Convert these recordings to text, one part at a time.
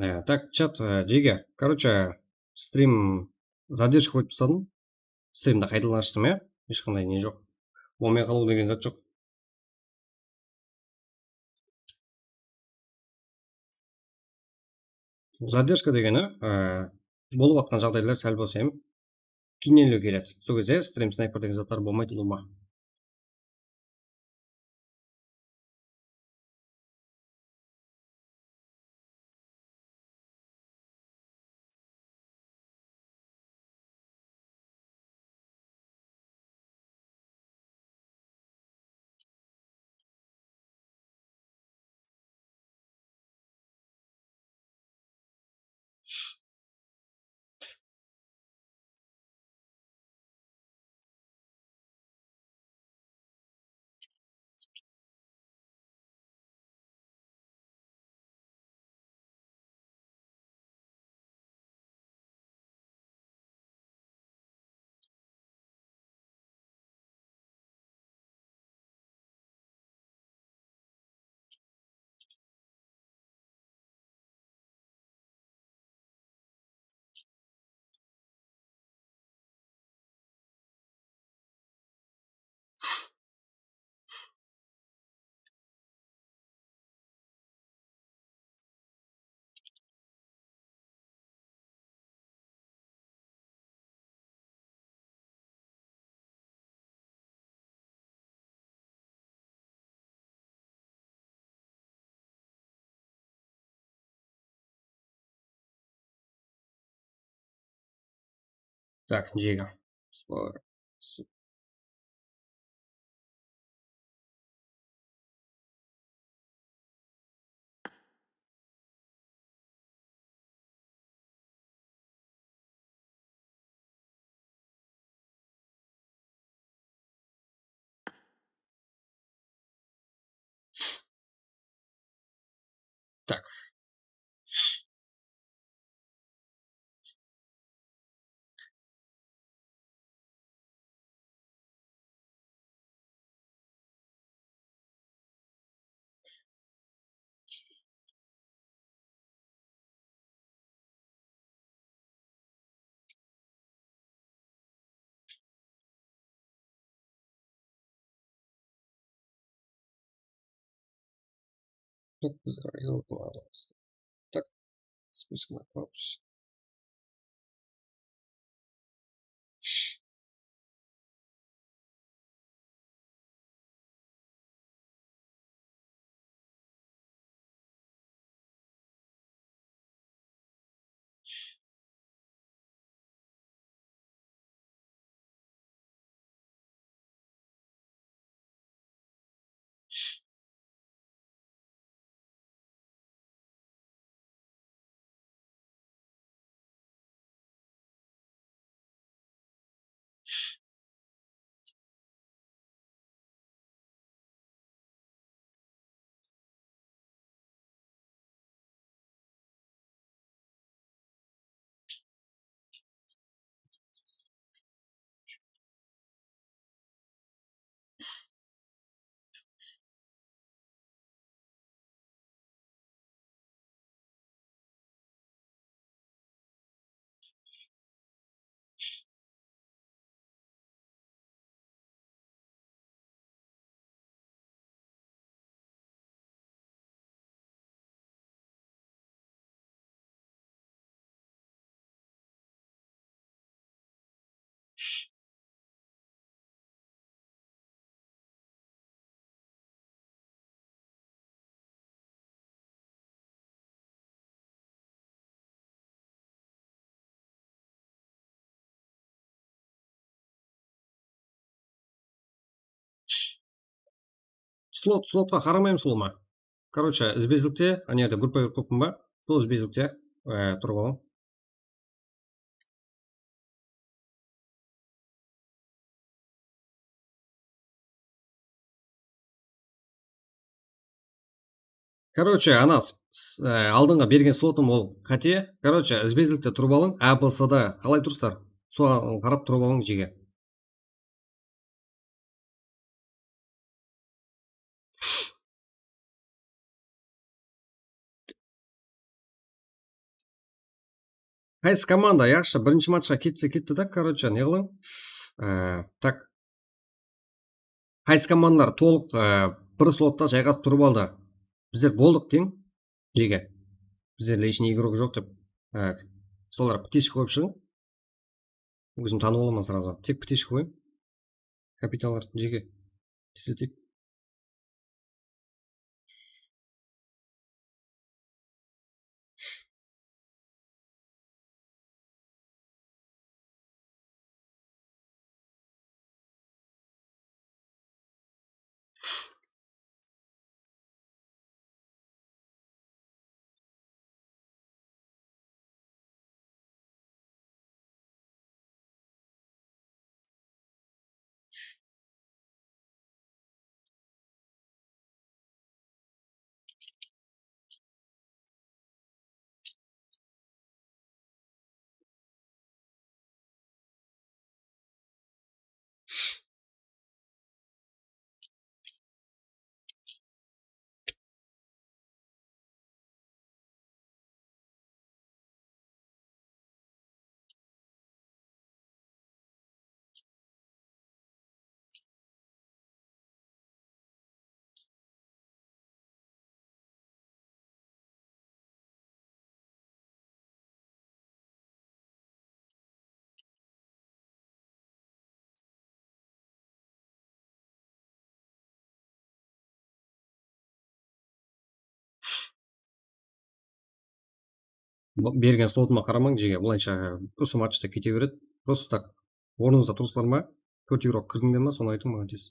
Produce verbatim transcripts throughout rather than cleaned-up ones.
E, tak, chat, e, jege. Короче, strim задержка qoyıp tasladım. Strimdi qaytadan ashtım, ya. Hesh qanday ne joq. Bolmay qalıw degen zat joq. Задержка degeni, e, bolıp atqan jaǵdaylar sál bolsa hám keynleniliwi keledi. Sol gezde stream snayper degen zatlar bolmaydı ulıwma. Так, jege. Так. Так, список на корпус. Slot, slotqa qaramaymız ulıwma. Короче, izbe-izlikte, ana jerde gruppa berip qoyıppın ba? Sol izbe-izlikte, e, turıp alıń. Короче, ana s- s- e, aldınǵı bergen slotım ol qáte. Короче, izbe-izlikte turıp alıń. A B C D qalay turıpsızlar? Soǵan qarap turıp alıń, jege. Qaysı komanda yaqshı birinshi matchqa ketse ketti da, короче, ne qılań? E, tak. Qaysı komandalar tolıq, e, bir slotta jayǵasıp turıp aldı? Bizler boldıq deń, jege. Bizler личный igrok joq dep, e, solar птичка qoyıp shıǵıń. Ózim tanıp alaman сразу. Tek птичка qoyıń. Kapitallar jege. Tizitip. Bergen slotıma qaramań, jege, bılayınsha usı matchta kete beredi. Просто так, ornıńızda turıpsızlar ma? Tórt igrok kirdińler ma? Sonı aytıń maǵan tez.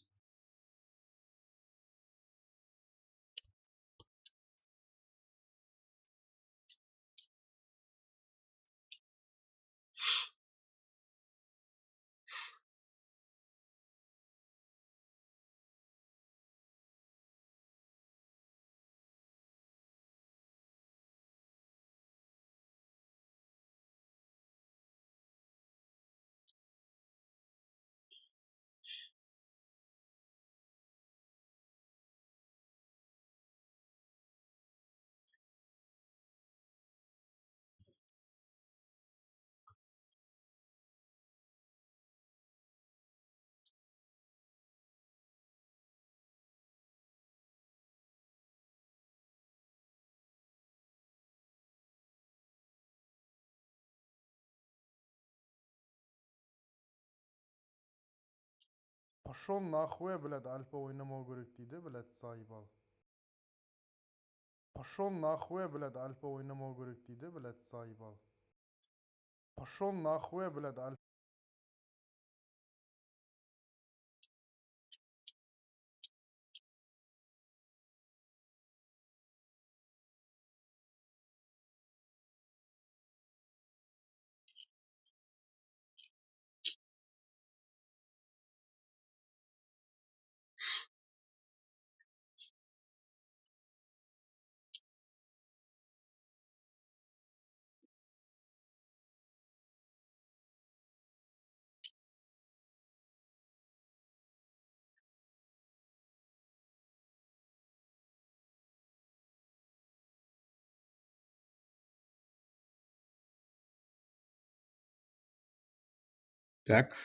Пошёл нахуй, блядь, Alpa oynamaw kerek deydi, блядь, заебал. Пошёл нахуй, блядь, Alpa oynamaw kerek deydi, блядь, заебал. Пошёл нахуй, блядь, Alpa. Так.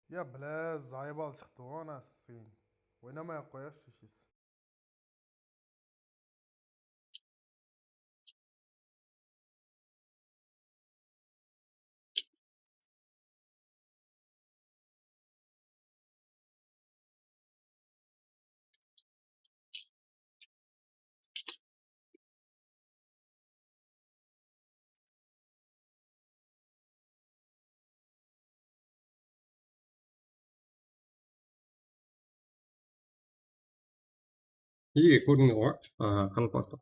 Ya, блядь, заебал shıqtı ǵoy, anası senin. Oynamay-aq qoyasızshı, sheshiz. Jege, kórdińiz ǵoy, a, qanat battı.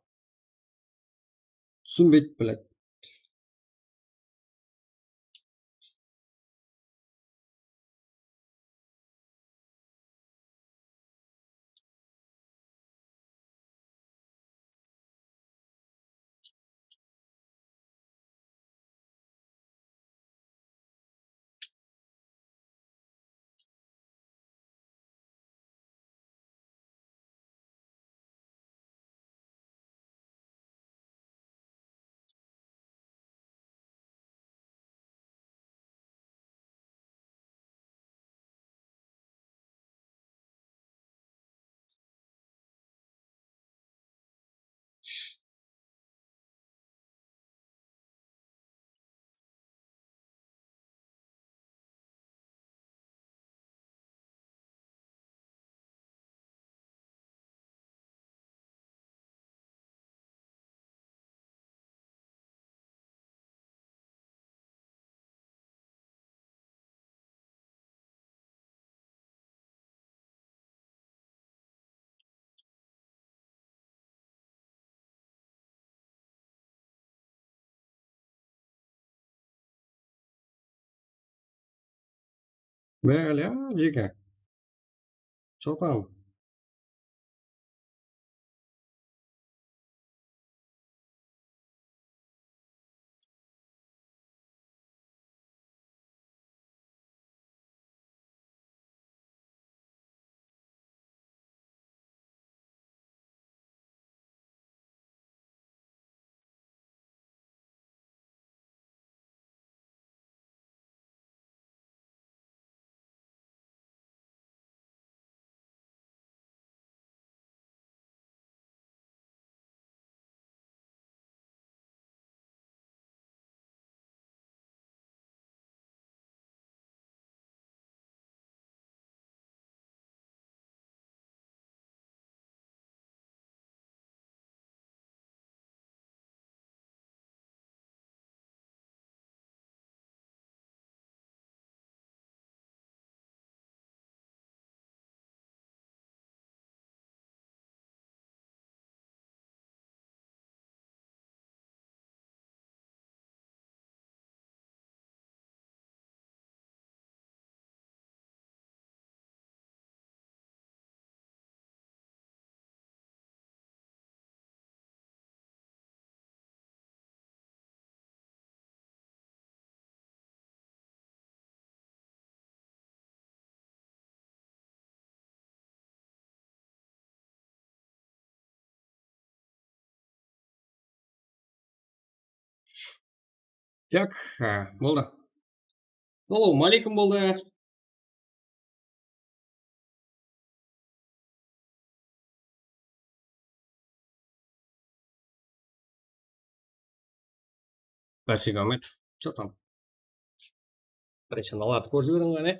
Túsinbeydi, блядь. Бля, Джека. Чё там? Так, a, boldı. Salawma aleykum boldı. Bárshege áwmet. Chё tam? Birinshi nalardı kórip jiberiń qáne.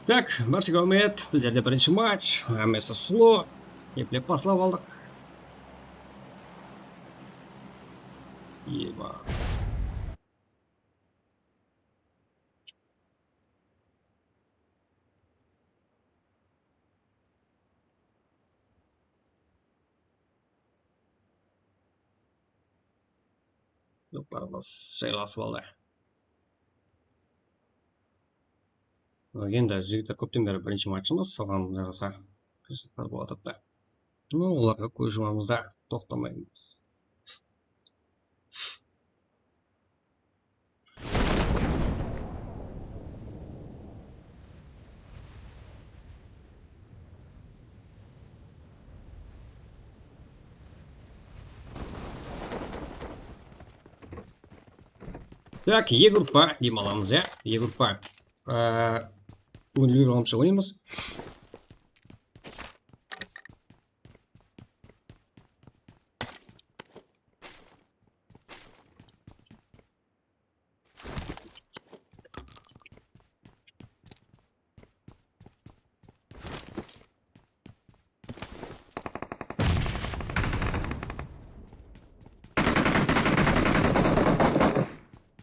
Tak, bárshege áwmet. Bizlerde birinshi match. Hámmesi sulıw. Eplep baslap aldıq. Eba. Joklarımız jaylasıp aldı. Endi jigitler kópten beri birinshi matchımız, soǵan jarasa qıyınshılıqlar bolıp atırıptı. Amma olarǵa kóz jumamız da toqtamaymız. Tak, eki urpa dem alamız, ya. Eki urpa. Ee, búgin Lil Ramsha oynaymız.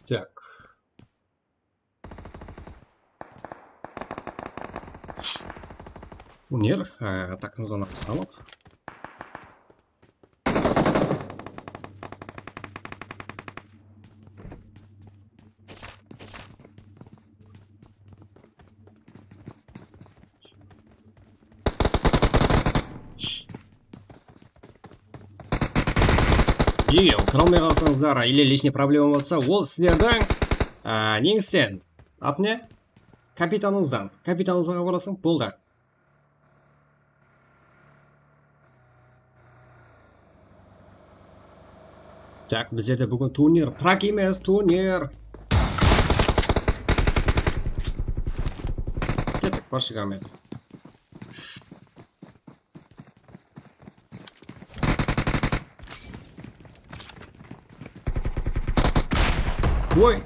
Так. Bunlar, e, takım zona qısqalıq. Jege, kire almay qalsańızlar, или личный problema bolsa, ol sizlerdiń, á, neńizden, atı ne? Kapitanıńızdan. Kapitanıńızǵa xabarlasıń, boldı. Tak, bizlerde búgin turnir, prak emes, turnir. Kettik, Porsche Gamet. Oy,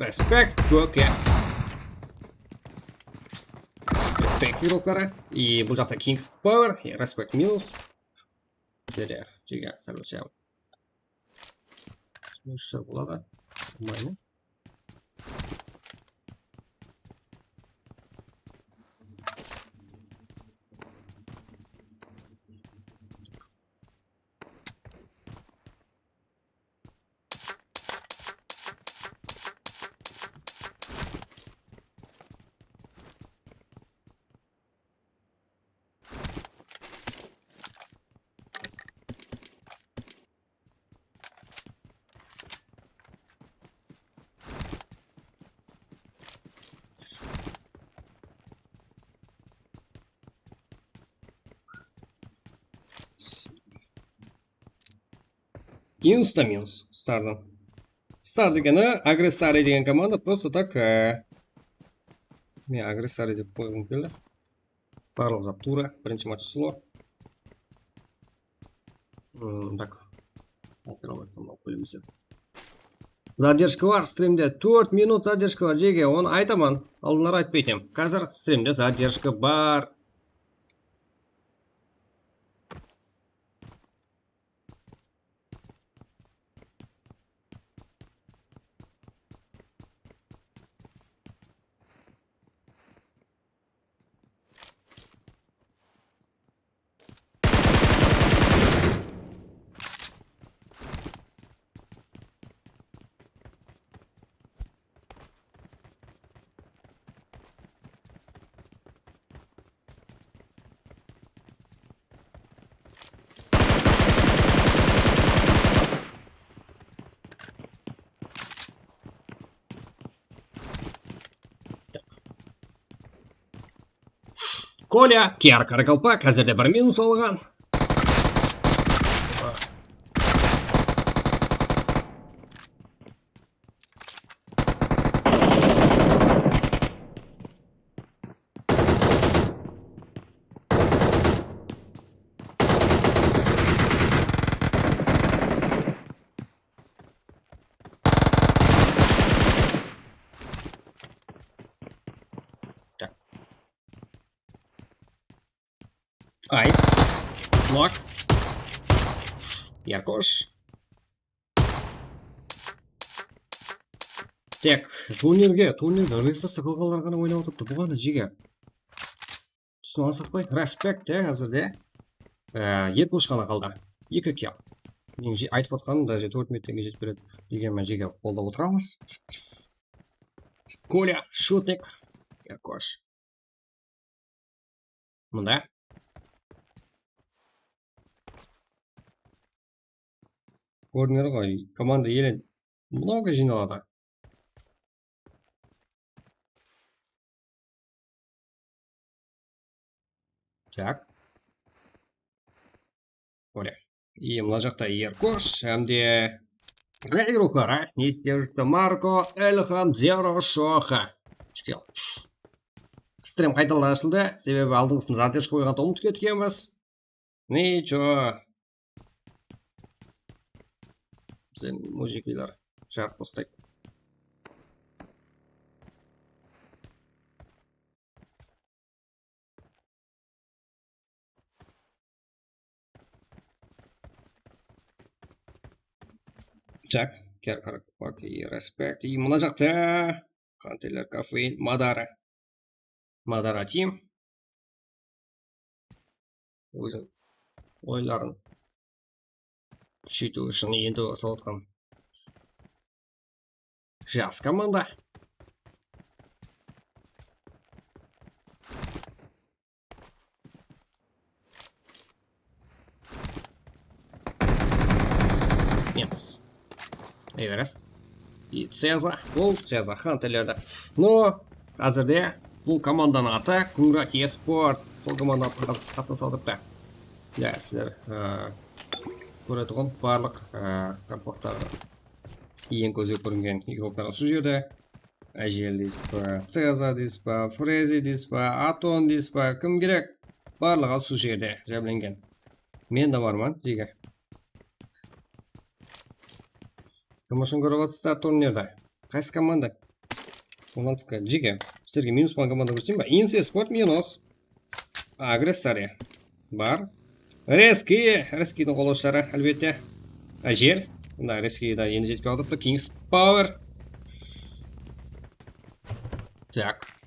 respekt, Göke. Respekt, игрокları. И bul jaqta Kings Power, и respekt minus. Bizde de, jege, sálbesem. Smashlar boladı. Bolmaydı. Insta minus Stardan. Star degeni Agressari degen komanda, просто так, e, men Agressari dep qoyǵım keldi. Barlıq zat tuwrı, birinshi match slow. Hmm, так. Задержка bar, strimde tórt minut zadержка bar, jege, onı aytaman. Aldınları aytpaytın. Házir strimde zadержка bar. Kolya, Kiyar Karakalpak, házirde bir minus alǵan. Ayt. Nok. Yarkosh. Tek turnirge, turnirge registraciya qılǵanlar ǵana oynap otırıptı. Buǵan da jege. Túsine alsaq qoy. Respekt te házirde. Ee, Yarkosh ǵana qaldı. Eki kill. Men je-, aytıp atqanım, даже tórt minuttan keyin jetip beredi degenmen jege qollap otıramız. Kolya, Shutnik, Yarkosh. Mında. Kóriner ǵoy, komanda ele много jıynaladı. Так. Kolya. И mına jaqta Yarkosh hám de Rey Ruxara, ne islep júripti? Marko, Ilham, Zero, Shoxa. Shkel. Strim qaytadan ashıldı, sebebi aldınǵısında zadержка qoyǵandı umıtıp ketkenbiz. Nicho. Sen mujikler jarıp tastaydı. Так, Kerkar, okey, respekt. И mına jaqta Qanteler, Kofein, Madara. Madara Team. Ózin oyların kúsheytiw ushın endi salıp atqan jas komanda. Men Everest. I Ceza. Bul Ceza Hunterlerdi. No, házirde bul komandanıń atı Kungrat Esport. Sol komandanıń atına qatnasıp atırıptı. Ya, sizler, e, kóretuǵın barlıq, e, kompaktardı. Eń kózge kóringen igroklar usı jerde. Ájel deysiz ba, Ceza deysiz ba, Frezi deysiz ba, Aton deysiz ba, kim kerek? Barlıǵı usı jerde jámlengen. Men de barman, jege. Kim ushın kórip atırsızlar turnirdi? Qaysı komanda? On altı jege. Sizlerge minus bolǵan komanda kórseteyin ba? Insi Sport minus. Agressor bar. Reski, Reskidiń qollasıları, álbette. Ájel. Mında Reski de endi jetip kelyaptı. Kings Power. Tak.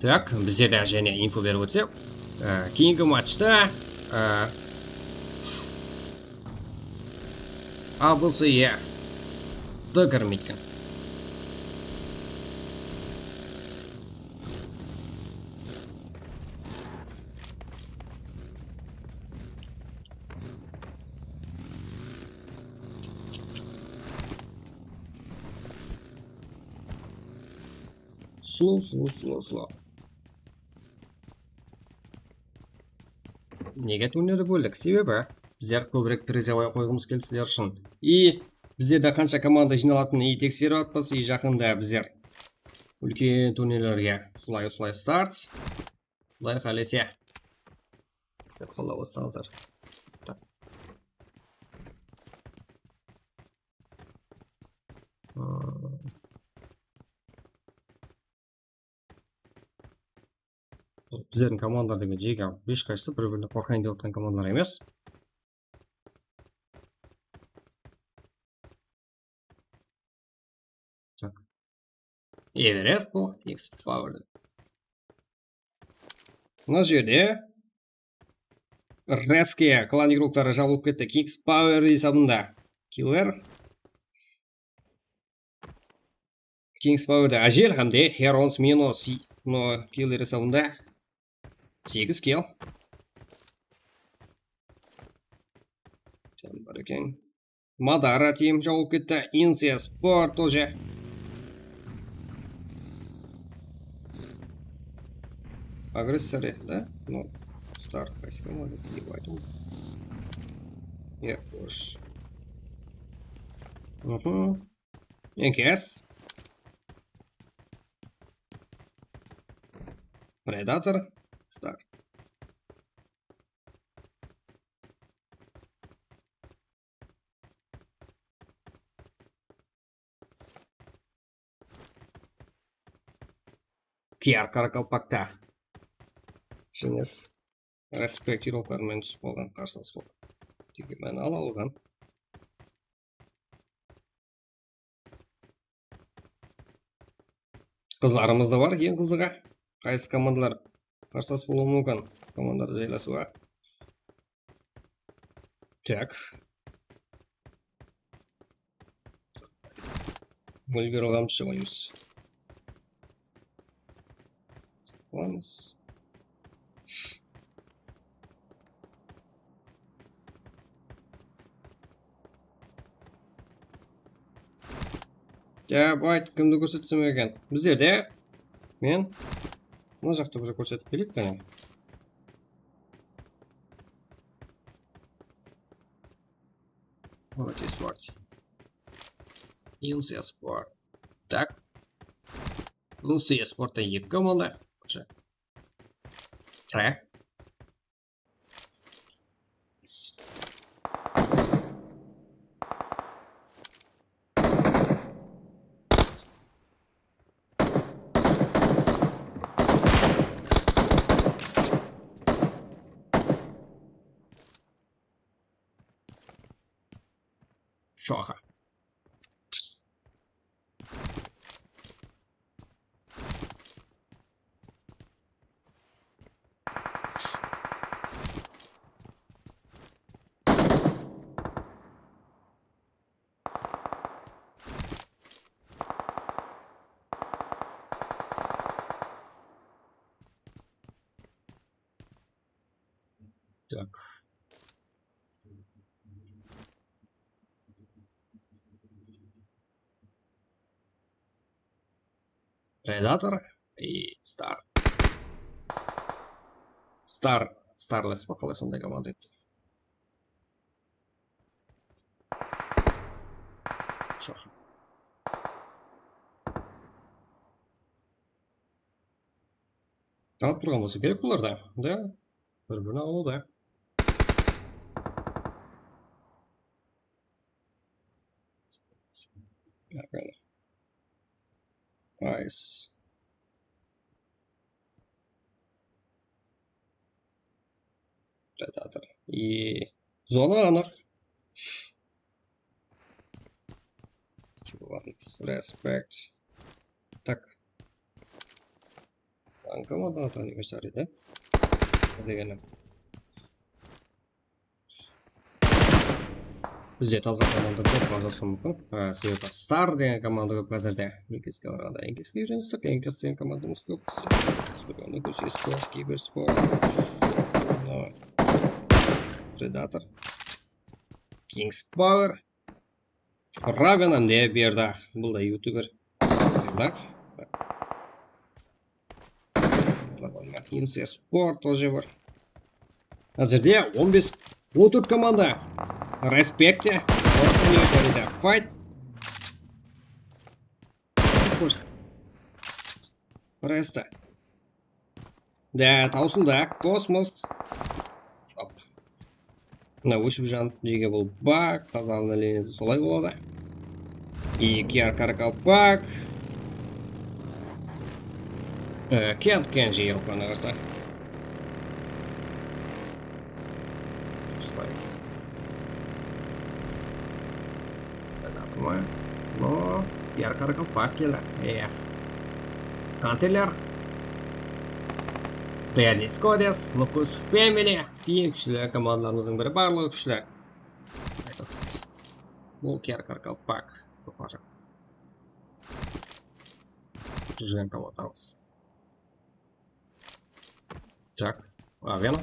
Tak, bizde de jáne info berip ótsek, e, keyingi matchta, e, A B S E D kirmeydi eken. Slow, slow, slow, slow. Nege turnirdi bóldik? Sebebi bizler kóbirek prizovay qoyǵımız keldi sizler ushın. I bizlerde qansha komanda jıynalatının i tekserip atırmız, i jaqında bizler úlken turnirlerge usılay, usılay start. Quday qálese. Sizler qollap otsańızlar. Tak. Hmm. Bizlerdiń komandalar degen jege hesh qaysısı bir-birine qorqayın dep atırǵan komandalar emes. Tak. Everest bul, Kings Power. Mına jerde Reski klan igrokları jabılıp ketti. Kings Power esabında. Killer. Kings Powerda Ájel hám de Herons minus. No, killer esabında segiz kill. Kim bar eken? Madara team jabılıp ketti. Insiya Sport тоже. Agressor, da? No, Star qaysı komanda dep aytıw. Ya, xosh. Mhm. N K S. Predator. Star. K R Karakalpakta. Jeńis. Respekt, yuroklarımen túsip qalǵan qarsılas boldı. Degen máni ala alǵan. Qızlarımız da bar, eń qızıǵı. Qaysı komandalar qarsılas bolıwı múmkin? Komandalardı jaylasıwǵa. Tak. Úlgere alamız, joyımız. Alamız. Ya, bayt, kimdi kórsetsem eken? Bizlerde. Men mına jaqta bir kórsetip bereyik qáne. Давайте спорт. Insiya Sport. Tak. Insiya Sportta eki komanda. Tre. Shoxa. Tak. Predator и Star. Star, Starless pa, qalay sonday komanda edi? Joq. Alıp turǵan bolsa kerek bular da. Da, bir-birin alıw da. Nice. Predator. И zona anıq. Respect. Tak. Bankomat anniversary da. Degeni. Bizde taza komanda kóp, bazası múmkin. Há, sebebi Star degen komanda kóp házirde. Enkesке qaraǵanda Enkesке úyrenistік, Enkes degen komandamız kóp. Biz bir onı kórseyik, Kibersport. Mına, Predator. Kings Power. Raven hám de berdi. Bul da youtuber. Bak. Incest Sport тоже bar. Házirde on bes, on tórt komanda. Respect te. Fight. Resta. Da, tawsıldı. Kosmos. Hop. Mına óship janıp jege bul bak, taza obnovleniede solay boladı. Iki R qırq alpaq. E, Kent Kenji yoqlanıp qalsa. Solay. Adamı. No, R qırq alpaq keldi. E. Kanteler. Deadly Squades, Nukus Family. Eń kúshli komandalarımızdıń biri, barlıǵı kúshli. Bul R qırq alpaq. Toparjaq. Júrgen kalatawız. Tak. Avena.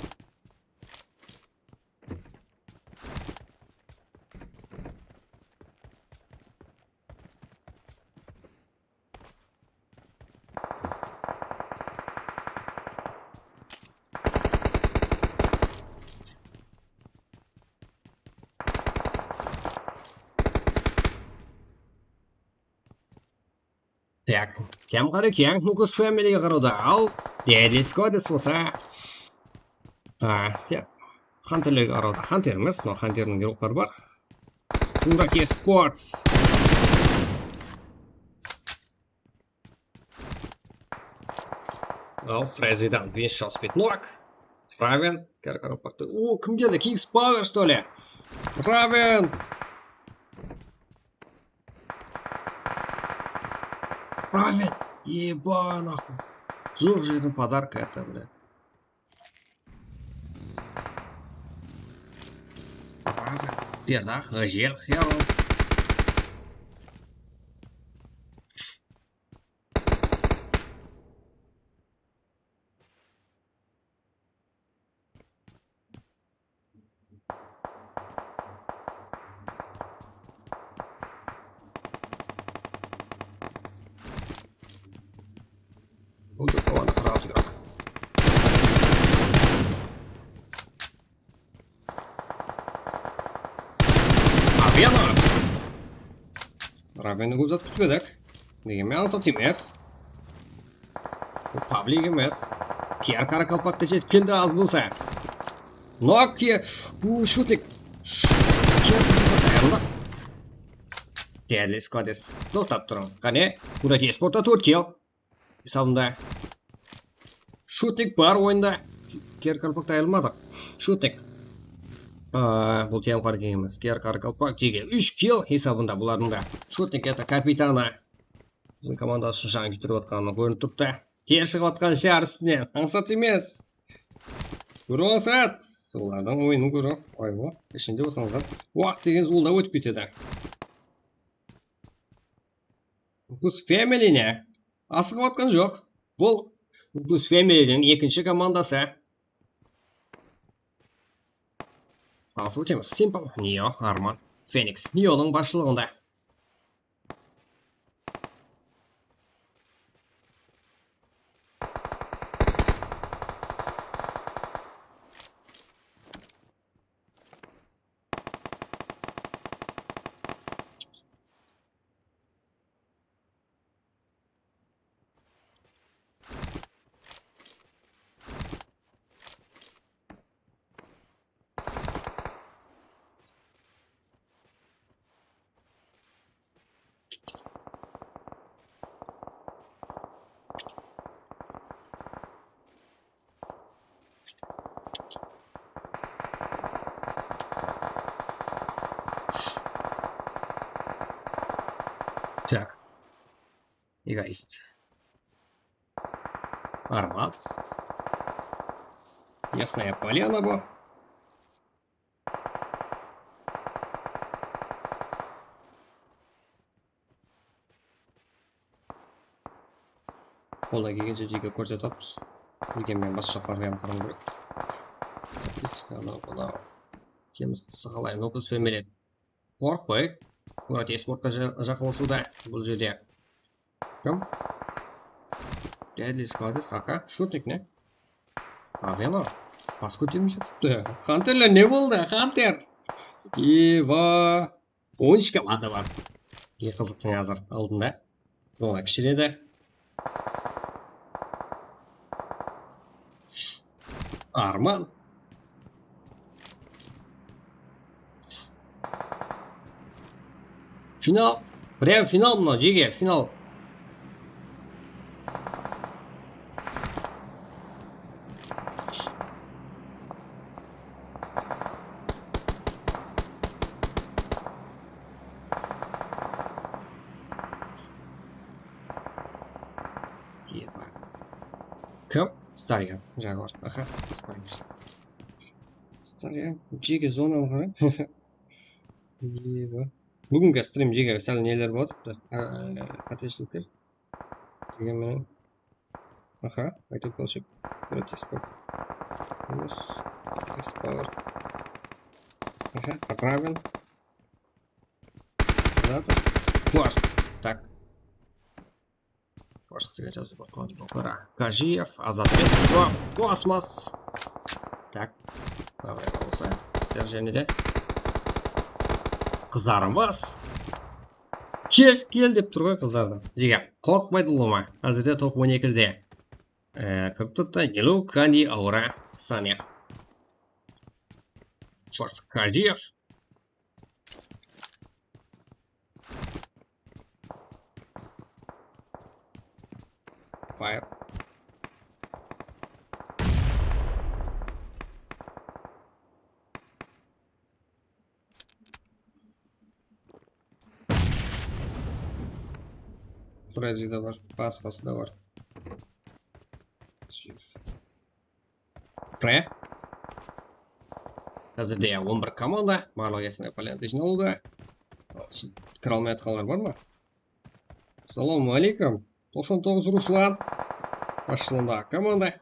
Tak, Temqar eken, Nukus Family-ge qarawda, al Deadly Squades bolsa. A, te-, Hunterlerge qarawda, Hunter emes, mına Hunterdiń yurıqları bar. Kurake Sports. Al, Frezidan, Vince Speed Noak. Raven, Kerkarapaktı. O, kim keldi? Kings Power, что ли? Raven! Raven! Ебана! Joq jerden podarka это, блядь. Raven. Berdi, ǵıjır, xıyal. Bul da komanda qırq altı igrok. Avena! Raveni kóp zat kútpedik. Degenmen ańsat emes. Bul pablik emes. Kiyar Karakalpaqta jetip keldi az bolsa. Nokia. U, Shutik. Sh-, Kiyar Karakalpaq tayarında. Deadly Squades. Toqtap turıń. Qáne, Kurake Sportta tórt kill. Esabında. Shutik bar oyında. Kiyar Karakalpaqtı ayırmadıq. Shutik. Aa, bul Temqar emas. Kiyar Karakalpaq jege úsh kill esabında bulardıń da. Shutik, это kapitana. Biziń komandası ushın jan kúydirip atqanı kórinip turıptı. Ter shıǵıp atqan shar ústinen. Ańsat emes. Kórip alsat. Olardıń oyının kóriń. Aywa, ishinde bolsańızlar. Waq degen zıwıldap ótip ketedi. Nukus Family ne? Asıǵıp atqan joq. Bul Nukus Familydiń ekinshi komandası. Alısıp ótemiz. Simple, Neo, Arman, Fenix. Neonıń basshılıǵında. Так. Egoist. Arman. Yasnaya Polyana bu. Qoldan kelgenshe jeke kórsetip atırmız. Lekin men basqa jaqlarǵa hám qaraw kerek. Statistikanı mınaw. Kemiz qısa qalay, Nokus Family. Qorqpay. Murat esportqa ja-, jaqınlasıwda bul jerde. Kim? Deadly Squadist, aka. Shutnik ne? Avelo. Pas kótermey jatırıptı. Hanterler ne boldı? Hanter. Eba. On úsh komanda bar. Eń qızıqtıń házir aldında. Zona kishiredi. Arman. Final. Прям final mınaw, jege, final. Kim? Starya, Jaguar. Aha, Starya. Starya, jege zonanı qarań. Eba. Búgingi strim jege sál neler bolıp atırıptı. Qátelishilikler. Degen menen. Aha, aytıp bolshı. Gratis bol. Minus. Export. Aha, поправим. First. Так. First degen jazıw bar, qara. Kajiyev, Azatbek, Ko-, Kosmos. Так. Давай, bolsa. Sizler jáne de. Qızarmaz. Kel, kel dep tur ǵoy qızlardı. Jege, qorqpaydı ulıwma. Házirde top on ekide. Ee, kirip turıptı. Nilu, Kandi, Aura, Sanya. First Kajiyev. Fire. Frenzy de bar, basqası da bar. Pre. Házirde on bir komanda, barlıq esine polenta jıynalıwda. Al, shı-, kire almay atqanlar bar ma? Assalamu aleykum. Toqsan toǵız Ruslan. Basshılığındaǵı komanda.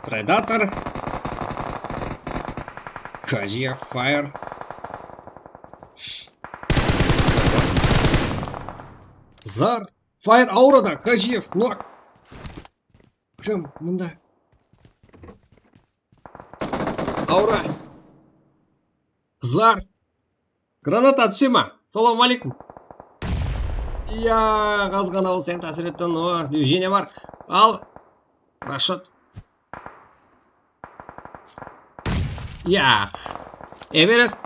Predator. Kajiyev, Fire. Zar. Fire Aurada, Kajiyev, nok. Kim mında? Aura. Qızlar. Granata túse ma? Salam aleykum. Ya, ǵazǵana ol, sen tásir ettiń. O, движение bar. Al. Rashid. Ya. Everest.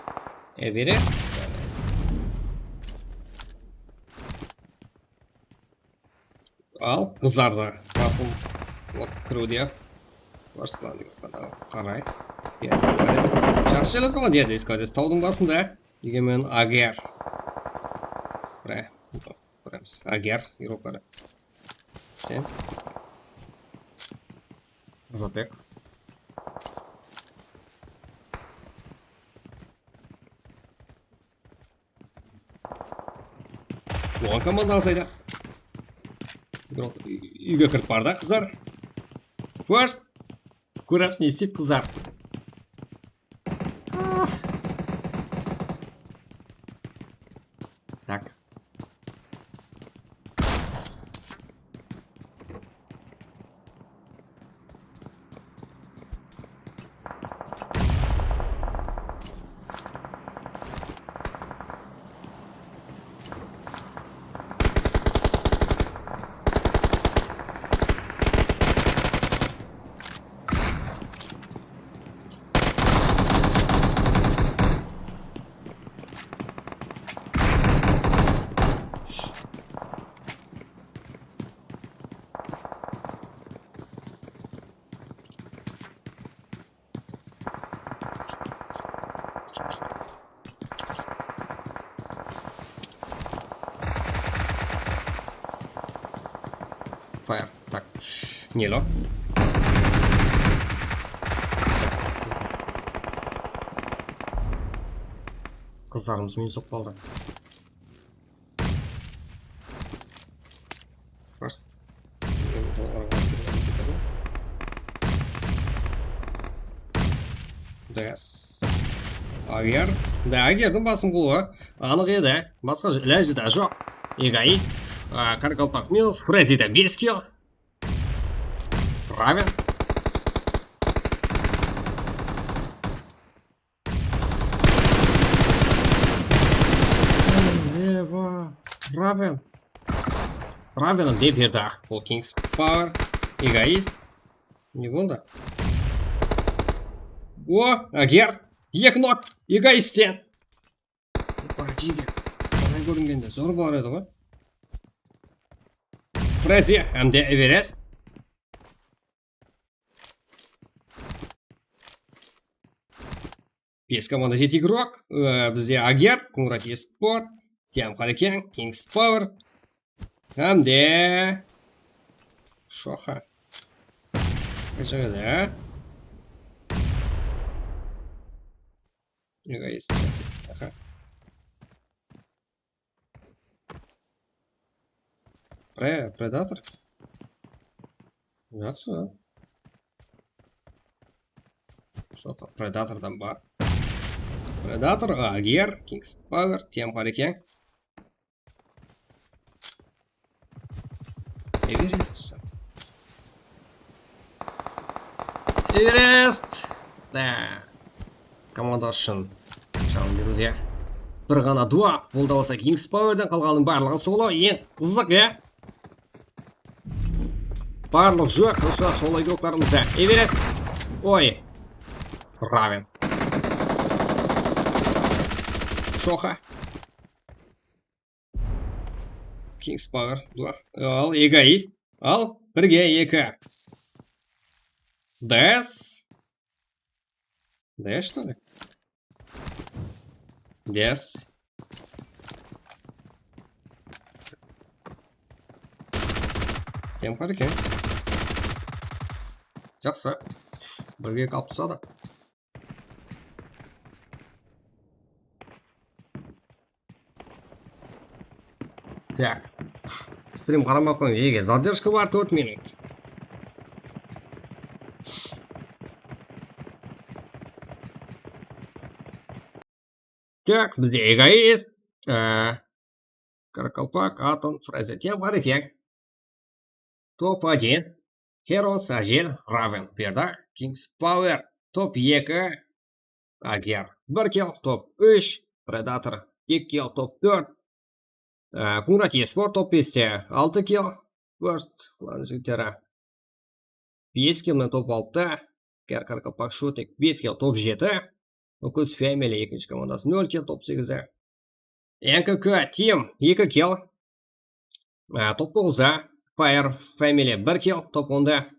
Everest. Al, qızlardı basın kiriwde. Barsıqlandı qaray. Jaqsı jerlerde ǵoy, deydi, eskades tawdıń basında. Degen menen Ager. Mine, koyamiz. Ager, yurokları. Sen. Azatbek. Oǵan komanda alsaydı. Biraq úy-, úyge kirip bardı, qızlar. First. Kóremiz, ne isteydi qızlar. Ne lo? Qızlarımız meni soqıp qaldı. Rast. Des. Ager. Da, Agerdiń basım quluǵı anıq edi. Basqa ilajı da joq. Egoist. A, Qaraqalpaq minus. Frezida bes kill. Raven. Eva. Raven. Raven de berdi. Ol Kings Power. Egoist. Ne boldı? O, Ager. Eki nok. Egoistten. Opa, jege. Qalay kóringende zor bolar edi ǵoy. Frezi hám de Everest. Bes komanda, jeti igrok. Ee, bizde Ager, Kungrat Esport, Tiyam Qarekeń, Kings Power. Hám de Shoxa. Qanshaq edi, a? Egoist. Aha. Pre-, Predator. Jaqsı. Shoxa Predatordan bar. Predator, Ager, Kings Power, Tiyam Qarekeń. Everest. Everest. Da. Komanda ushın jalın beriwde bir ǵana dua. Bul da bolsa Kings Powerden, qalǵanınıń barlıǵı solo. Eń qızıq, ya. Barlıq joq, usı solo igroklarımızda. Everest. Oy. Raven. Shoxa. Kings Power, dua. Al, Egoist. Al, birge eki. Des. Des, что ли? Des. Tiyam Qarekeń. Jaqsı. Birge eki alıp tasladı. Tak. Strim qaramay qoyıń, nege zadержка bar, tórt minut. Так, bizde Egoist, e, Qaraqalpaq, Atom, Frezida, Tiyam Qarekeń. Top один. Heroes, Ajel, Raven, Berda, Kings Power. Top eki. Ager, bir kill, top úsh. Predator, eki kill, top tórt. Á, Kunrat Esport, top beste, altı kill. First, klan jigitleri. Bes kill menen top altıda. Kar Qaraqalpaq Shotnik, bes kill, top jeti. Ukuz Family, ekinshi komandası, nol kill, top segizde. N K K Team, eki kill. Á, top toǵızda. Fire Family, bir kill, top onda.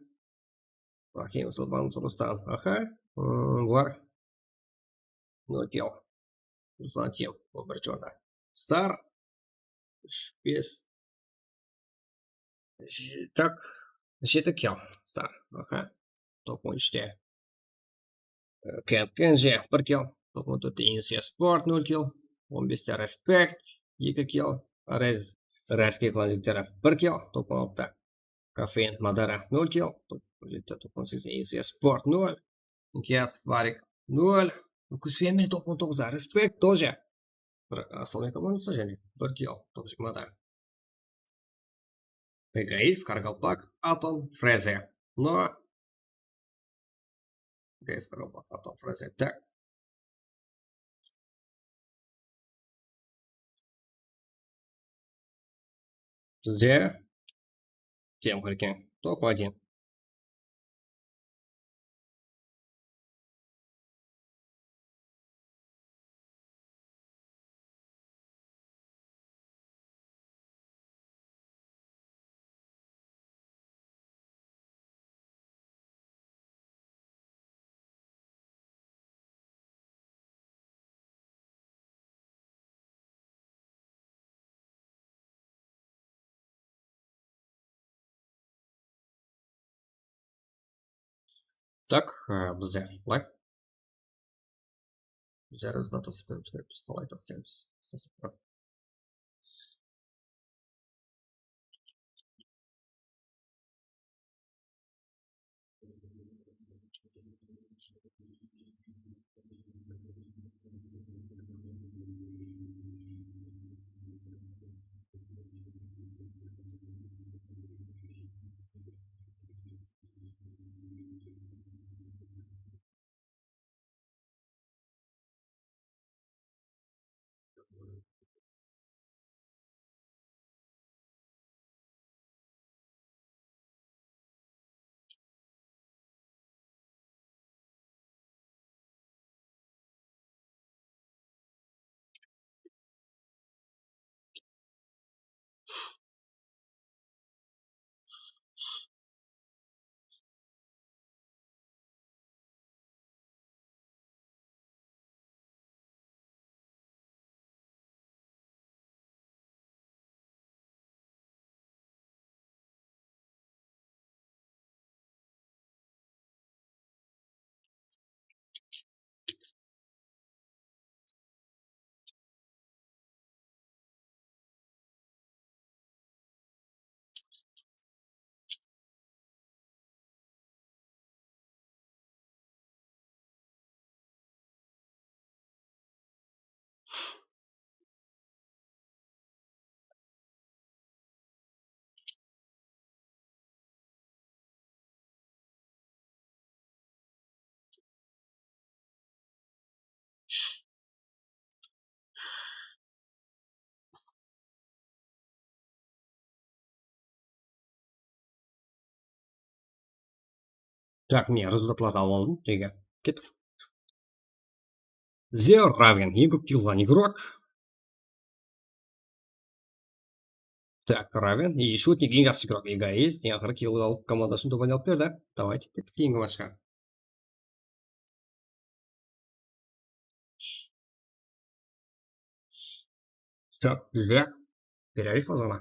Rahim, Sılbam, Ruslan, aha. Hmm, bular. Nol kill. Ruslan Team, on birinshi orında. Star, úsh, bes. J-, tak, jeti kill Star. Aha. Top on úshte. E, Kent Kenji, bir kill. Top on tórtte Insiya Sport, nol kill. On beste Respect, eki kill. Rez, Rezki klan jigitleri, bir kill. Top on altıda Kofein Madara, nol kill. Top on jeti, top on segiz Insiya Sport, nol. Nikiyas Varik, nol. Ukuz Family, top on toǵızda Respect, тоже. Bir, Aslanbek komandası jáne bir kill, top jigirmada. Egoist, Qaraqalpaq, Atom, Freze. No. Egoist, Qaraqalpaq, Atom, Freze. Tak. Bizde Tiyam Qarekeń, top один. Tak, e, bizde qılay. Bizler rezultat taslaymiz, biz qalay taslaymız? Taslayıq. Tak, mine, rezultatlardı alıp aldım, jege. Kettik. Zeo Raven, eń kóp tıyılǵan igrok. Tak, Raven, и shutnik, eń jaqsı igrok, egoist, eń aqırı kill alıp komandasın tobaniya alıp berdi. Давайте, kettik keyingi matchqa. Tak, bizde pererıv azǵana.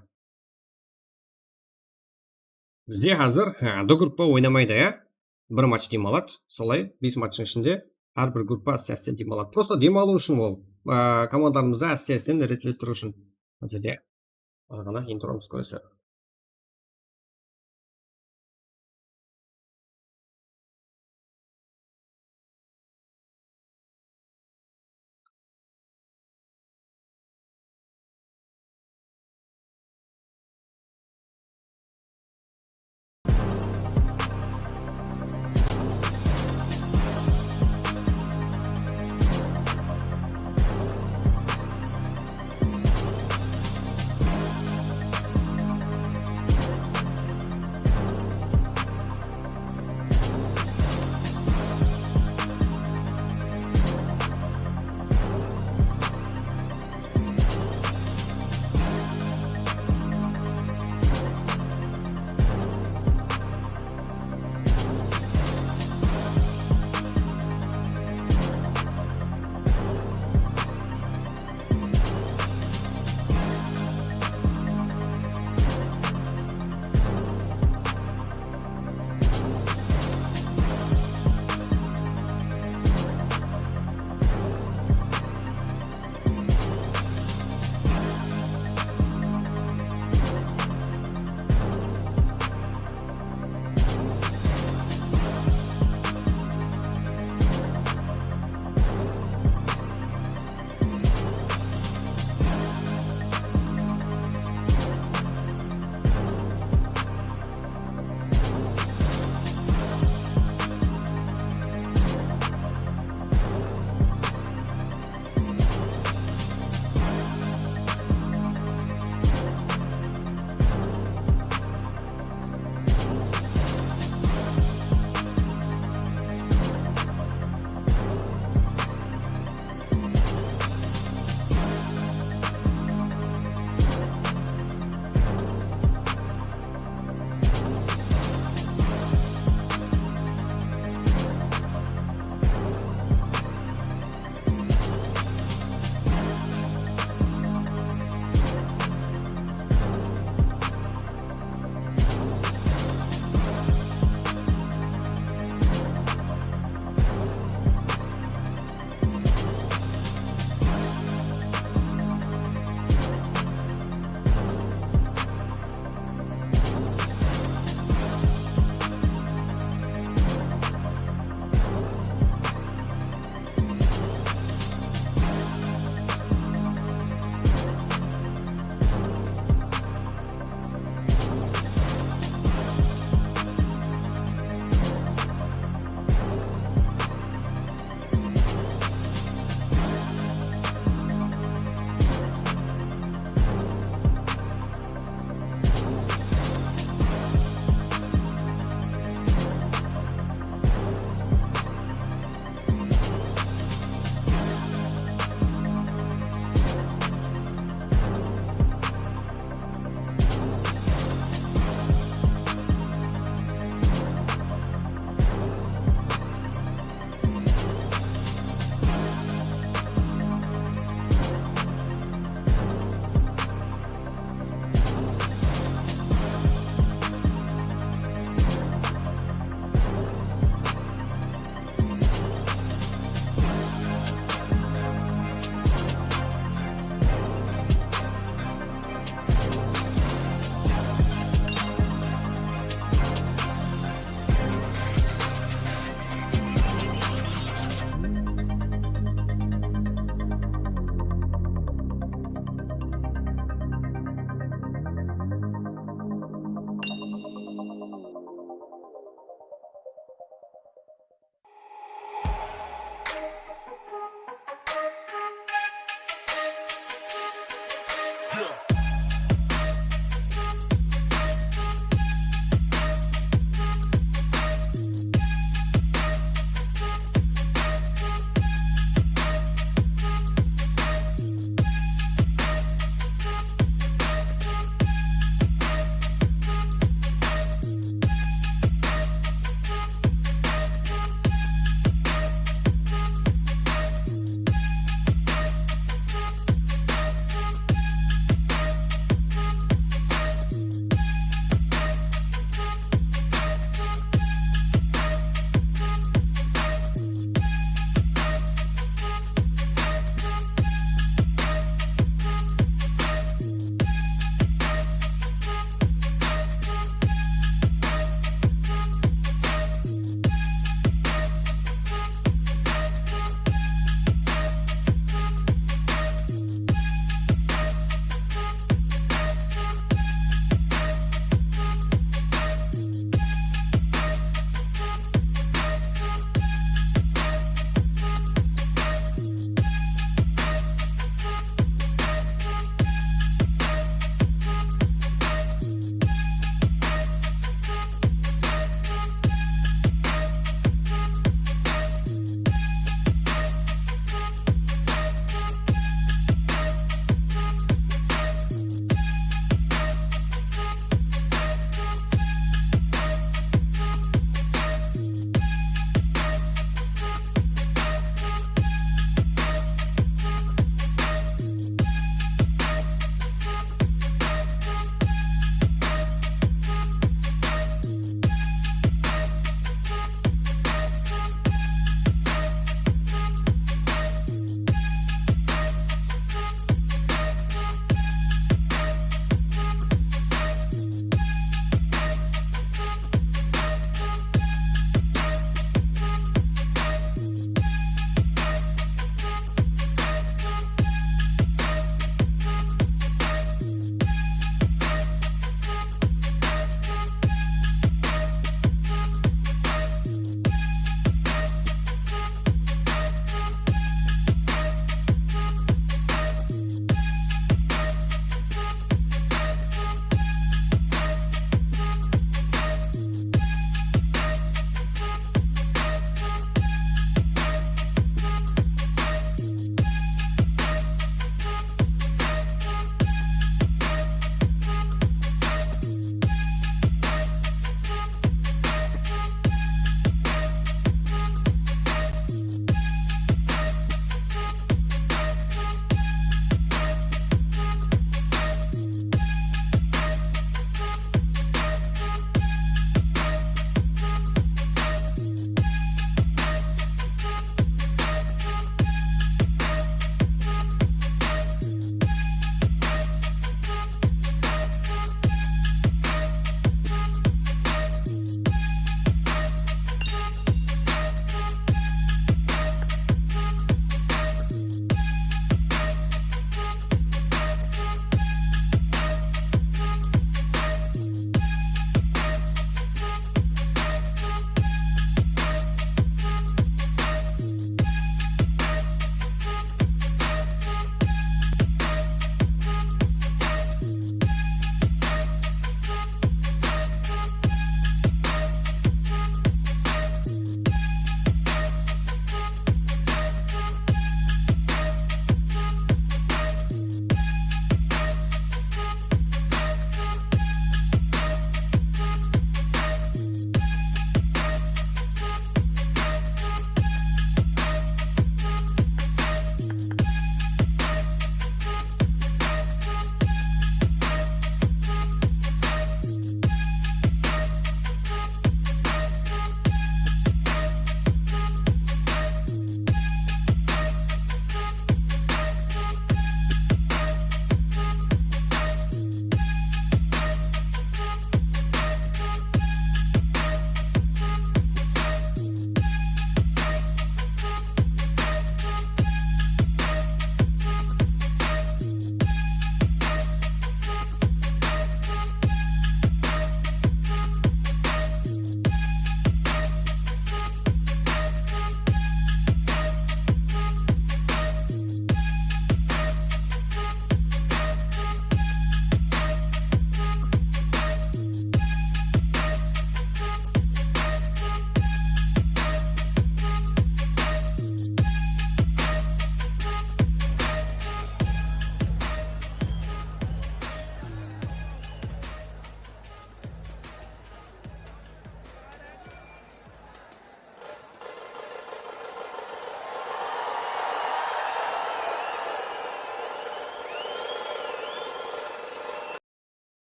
Bizde házir, há, D gruppa oynamaydı, ya. Bir match dem aladı. Solay, bes matchtıń ishinde hár bir gruppa áste-áste dem aladı. Prosta dem alıw ushın ol, á, komandalarımızdı áste-áste retlestiriw ushın. Házirde azǵana intromız kóreser.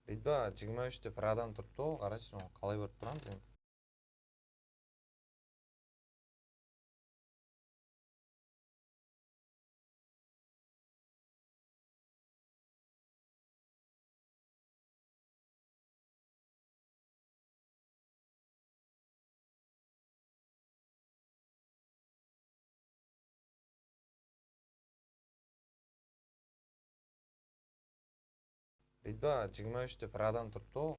Buytpa, jigirma úshte bir adam turıptı ǵo, qarashı, onı qalay kórip turamız endi? Buytpa, jigirma úshte bir adam turıptı ǵo.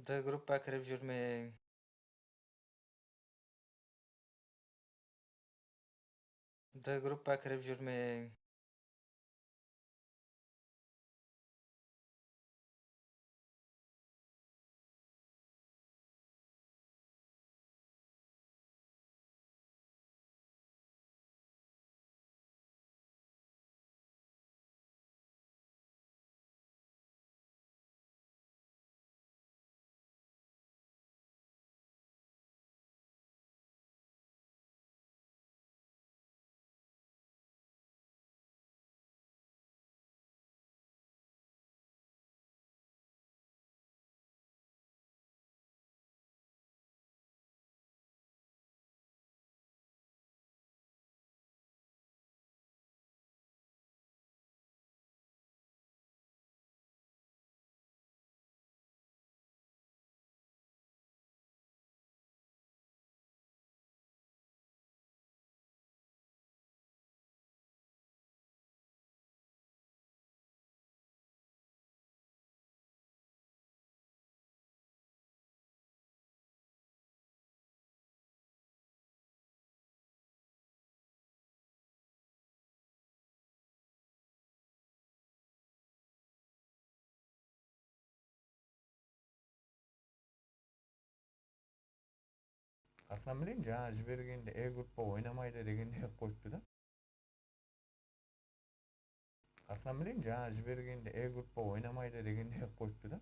D gruppa kirip júrmeń. D gruppa kirip júrmeń. Qasqan bilen jańa jibergende e gruppa oynamaydı degende qoyıptı da. Qasqan bilen jańa jibergende e gruppa oynamaydı degende qoyıptı da.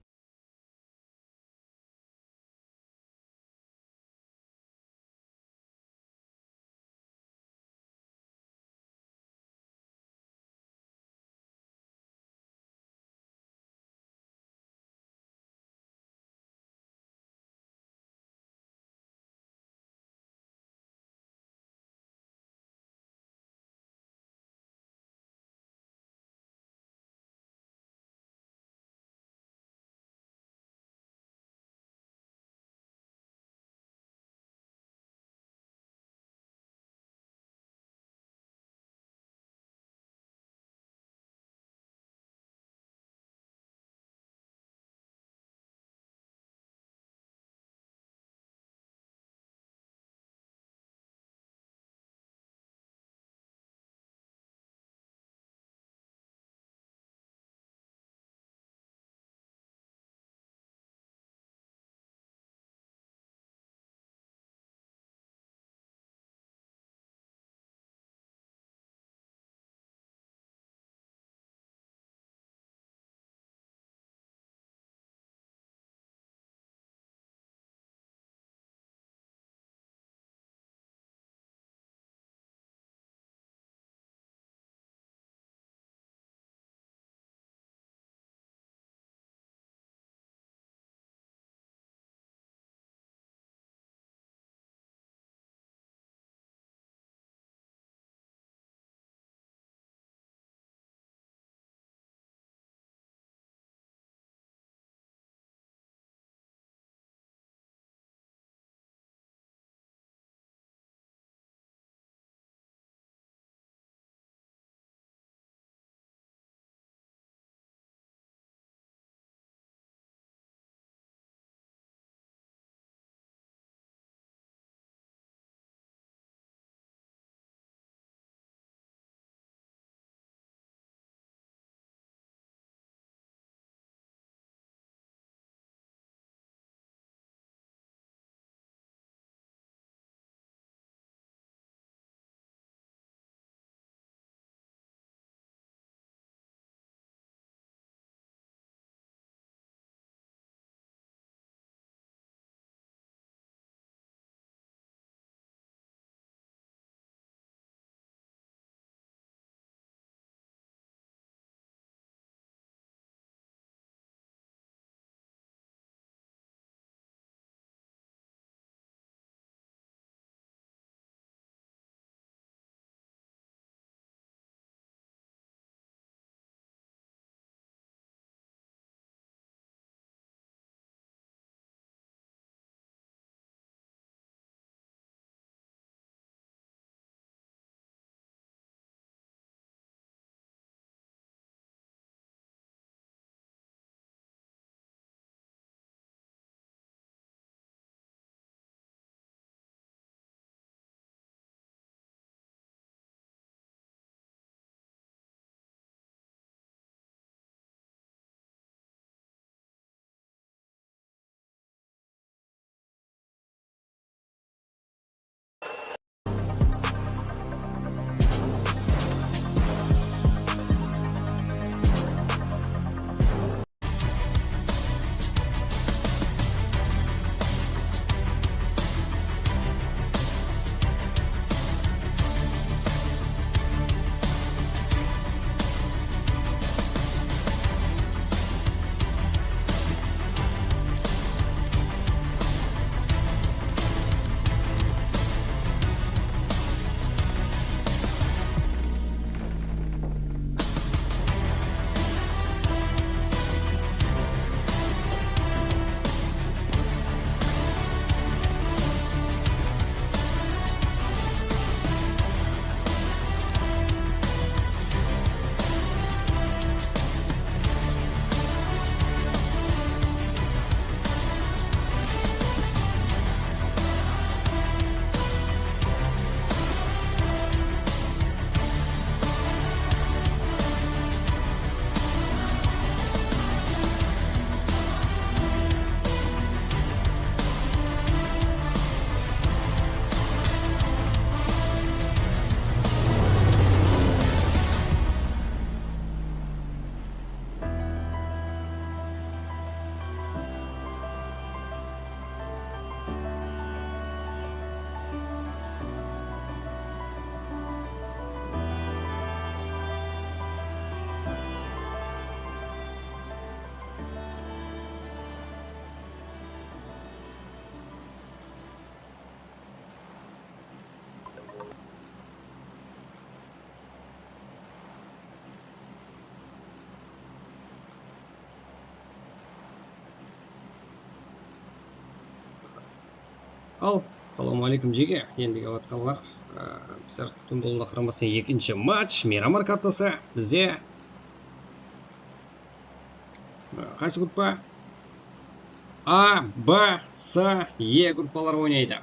Al, assalamu aleykum, jege. Endi kep atqanlar, e, bizler tún bolǵanına qaramastan ekinshi match, Miramar kartası bizde. E, qaysı gruppa? A, B, C, E gruppalar oynaydı.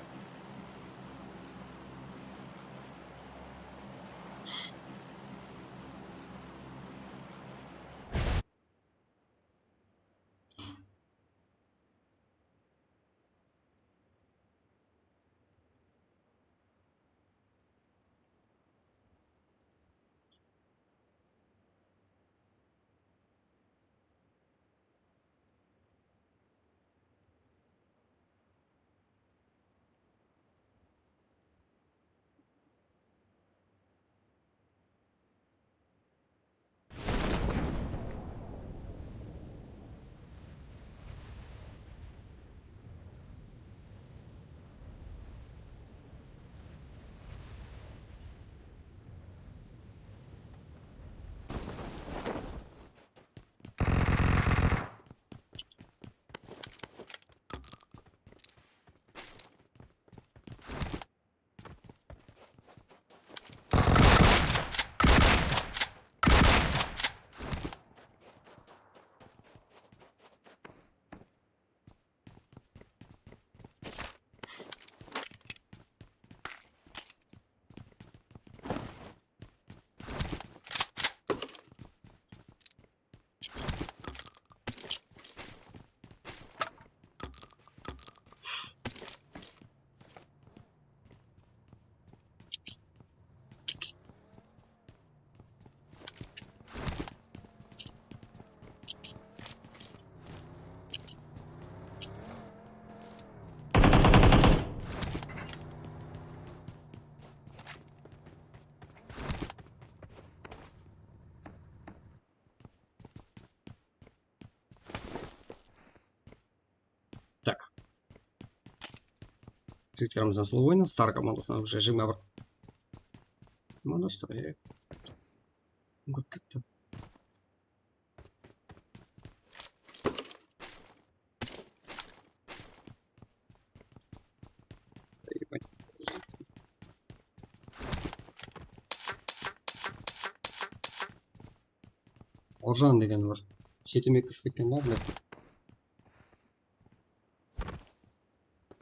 Tak. Jigitlerimiz slow oynadı. Star komandasınan уже jigirma bir. Mana что, e. Kóp ketti. Orjan degen bir shetemen kirip ketken da, блядь.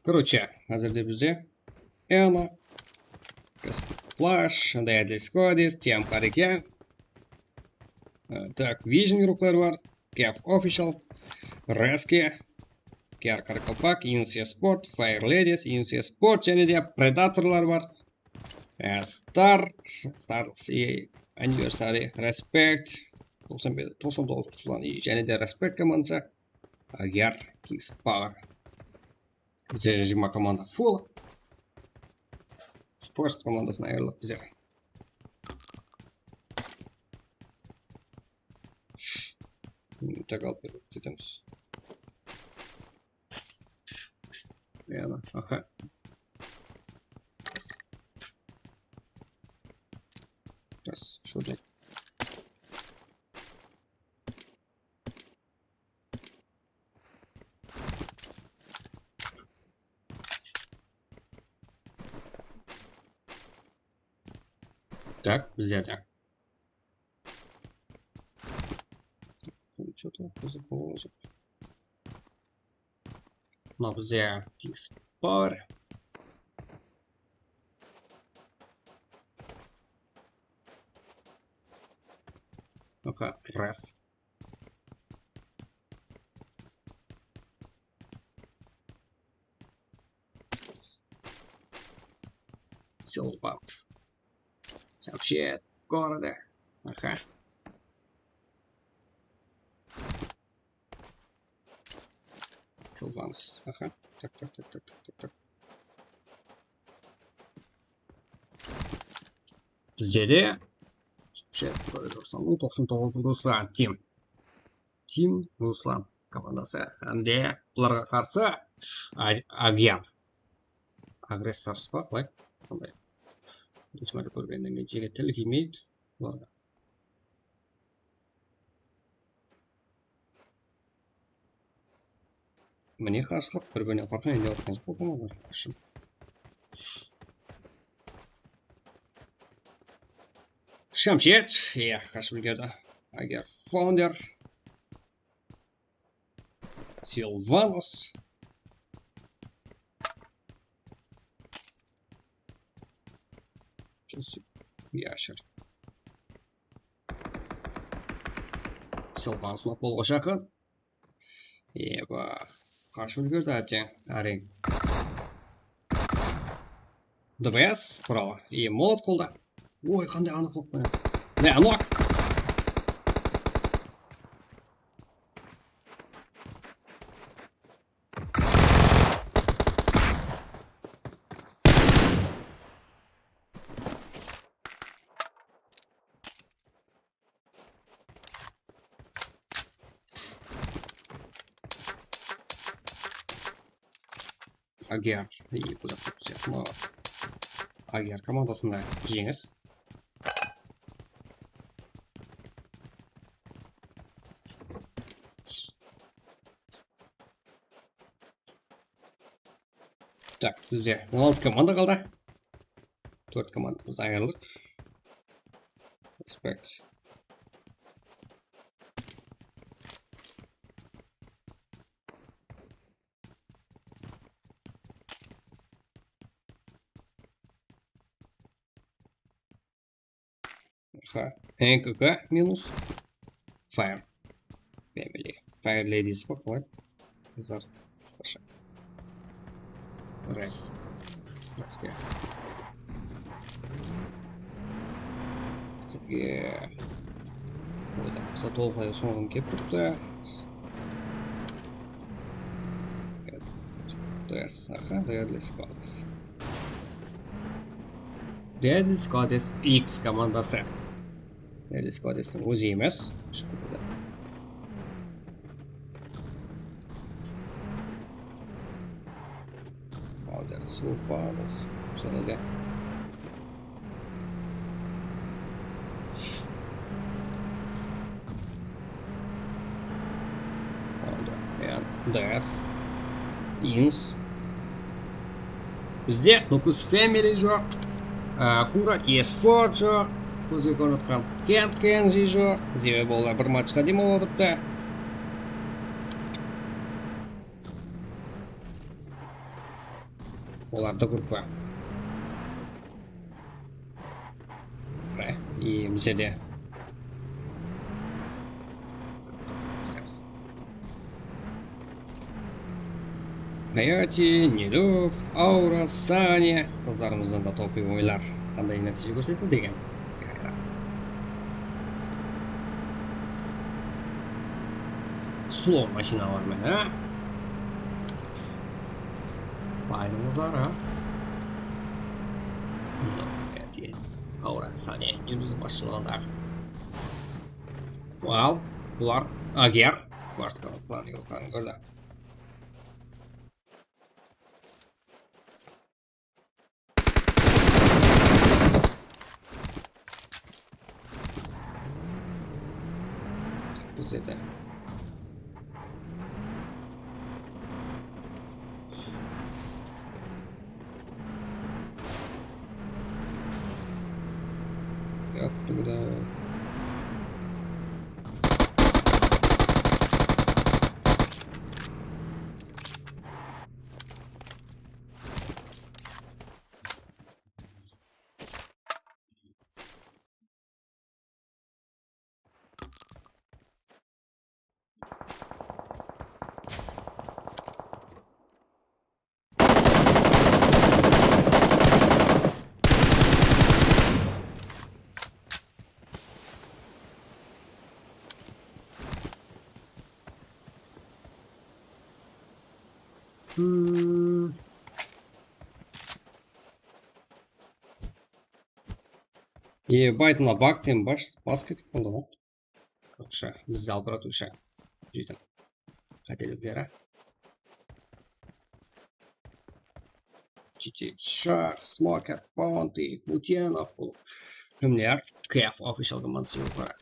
Короче, házirde bizde Eno, Flash, Deadly Squadis, Tiam Harike. E, tak, Vision yurıqları bar. Kev Official, Reski, Kiar Karakalpak, Insia Sport, Fire Ladies, Insia Sport, jáne de Predatorlar bar. E, Star, Star, e, Anniversary, Respect, toqsan bes, toqsan toǵız Ruslan, e, jáne de Respect komandası. Agar, Kings Power. Bizde jigirma komanda full. Sport komandasına ayırılıq bizler. Tak alıp ketemiz. Yana, aha. Biraz şurada. Tak, bizlerde. Что-то. Mına bizde Kings Power. Oka, раз. Silverbox. Сообщает города. Aha. Silvans. Aha. Tak, tak, tak. Bizde de. Soобщает города. Ruslan, toqsan toǵız Ruslan. Tim. Tim Ruslan komandası. Hám de bularǵa qarsı A-, Agyan. Agressor pa, qalay? Sonday. Birinshi márte kórgennen keyin jege til kiymeydi bularǵa. Mine, qarshılıq, bir-birinen qorqaman, endi otqan joq boldım olar. Shamshet, iya, qashıp úlgerdi. Ager Founder. Silvanus. Yashir. Silvanus nok bolǵan shaqın. Eba, qashıp úlgerdi átteń. Áriń. D B S quralı. E, molot qolda. Oy, qanday anıqlıq penen. Ne, anıq. Ager, iyi, bu da kóp sıyaqlı. Ager komandasında jeńis. Tak, bizde on altı komanda qaldı. Tórt komandamız ayırıldı. Respekt. Aha, N K K minus. Fire. Family. Fire Ladies pa, qalay? Qızlar, qısqasha. Res. Reske. Bizge. Oyda, bizge tolıq sońın kelip turıptı. Res, aha, Deadly Squads. Deadly Squads X komandası. Deadly Squadstıń ózi emes. Alder Silvanus. Jáne de. Founder and D S. Ins. Bizde Nukus Family joq, á, Kurat Esport joq, kózge kórinip atqan Kent Kenji joq, sebebi olar bir matchqa dem alıp otırıptı. Olar D gruppa. Mine, i bizde de. Hayati, Niluf, Aura, Sani. Qızlarımızdan da topıy oylar qanday nátiyje kórsetedi degen. Slow mashinalar menen. Baydıń qızları. Niluf, Hayati, Aura, Sani, Niluf basshılıǵında. Al, bular Ager. First Call klan yolların kórdi. Bizde de. Yaptım da. Hmm. E, Baytına bak tem bas, bas ketip qaldı ǵoy. Короче, bizdi alıp baratuvshı. Júdá qátelikleri. G T H, Smoker, Bounty, Utyanov, bul kimler? K F Official komandası yolları.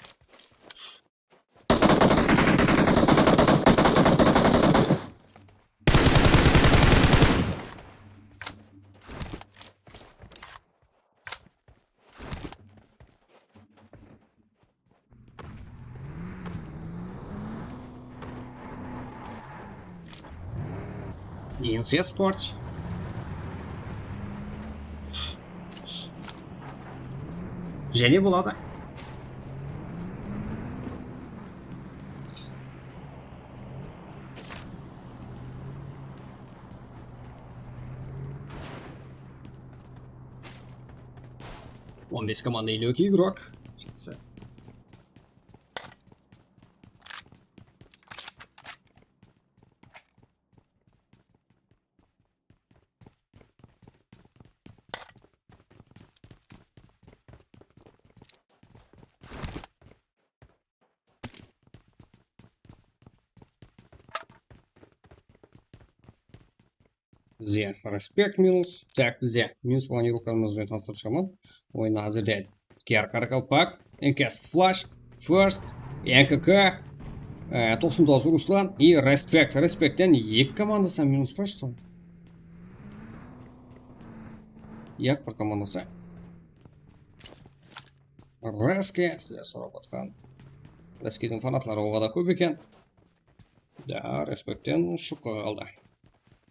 Incest Watch. Jáne boladı. On bes komanda, elli eki igrok. Jaqsı. Bizde respekt minus. Tak, bizde minus bolǵan igroklarımız benen tanıstırıp shıǵaman. Oyın házirde T R Qarakalpak, N K S Flash, First, N K K, e, toqsan toǵız Ruslan i Respekt. Respektten eki komandası minus pa shıǵadı? Yaq, bir komandası. Reske, sizler sorap atqan. Reskeydiń fanatları oǵada kóp eken. Da, Respektten Shuka qaldı.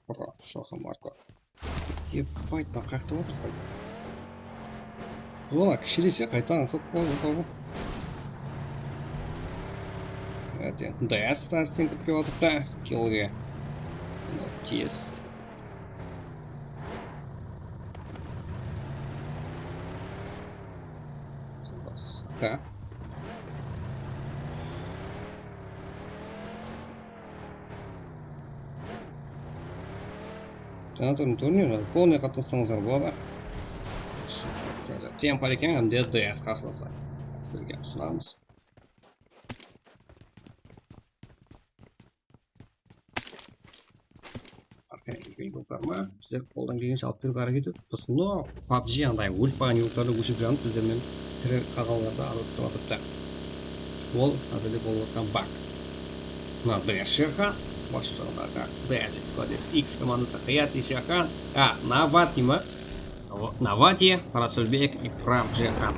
Pro, Shoxa Marko. Ебать, mına qayaqta otır. Ola, kishireyse qayta ańsat bolıp otır. Evet, endi D S tez teńip kelip atırıptı. Killge. Tez. Ka. Janatın turnirini polnıy qatnassańızlar boladı. Temp bar eken, hám de D S qarshılasa. Sizlerge usınamız. Okey, bingo karma. Bizler qoldan kelgenshe alıp beriwge háreket etip, biz, no, pabji anday ólip qalǵan yurtlardı óshirip janıp, bizler menen tiri qalǵanlardı azastırıp atırıptı. Ol házirde bolıp atırǵan bug. Mına, D S Sherxan, bosh jaǵındaǵı D S Squad S X komandası, Hayati Sherxan, a, Navati ma? Navati, Rasulbek, Ikram Sherxan.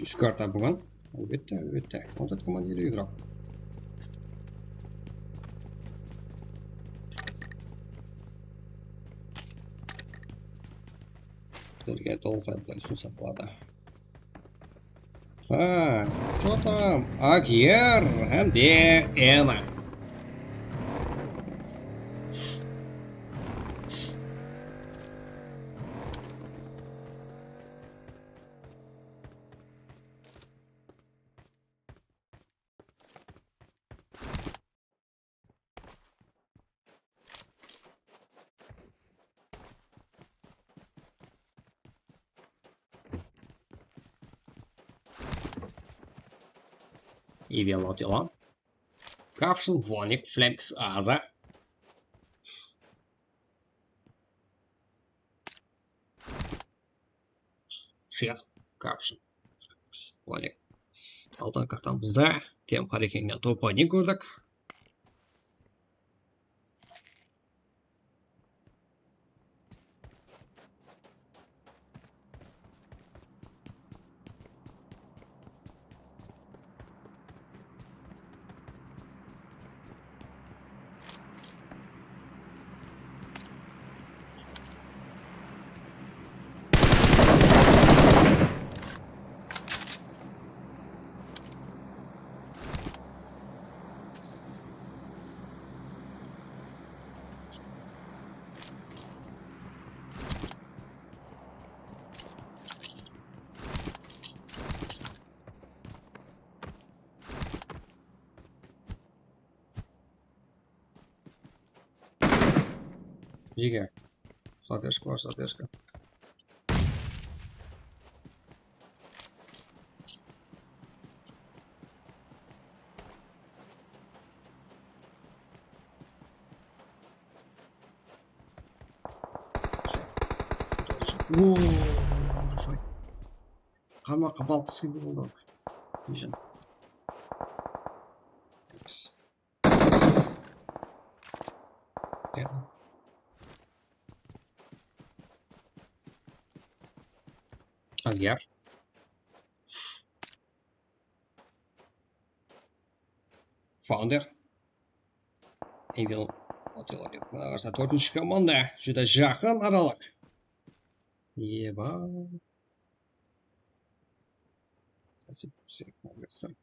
Úsh karta buǵan. Álbette, álbette. Вот это командир игрок. Bizlerge tolıqlay usınsaq boladı. Ha, что там? Agyer hám de Ena. Ивен Лотилон. Kapshin, Vonik, Flemks, Aza. Sıyaq, Kapshin. Vonik. Altın kartamızda Tem Harekennen top один kórdik. Jege. Sateshka bar, sateshka. Oo, давай. Qama, qapal qız keldi boldı. Neyse. Agar. Founder. Evil Hotel qarsa tórtinshi komanda. Júdá jaqın aralıq. Eba.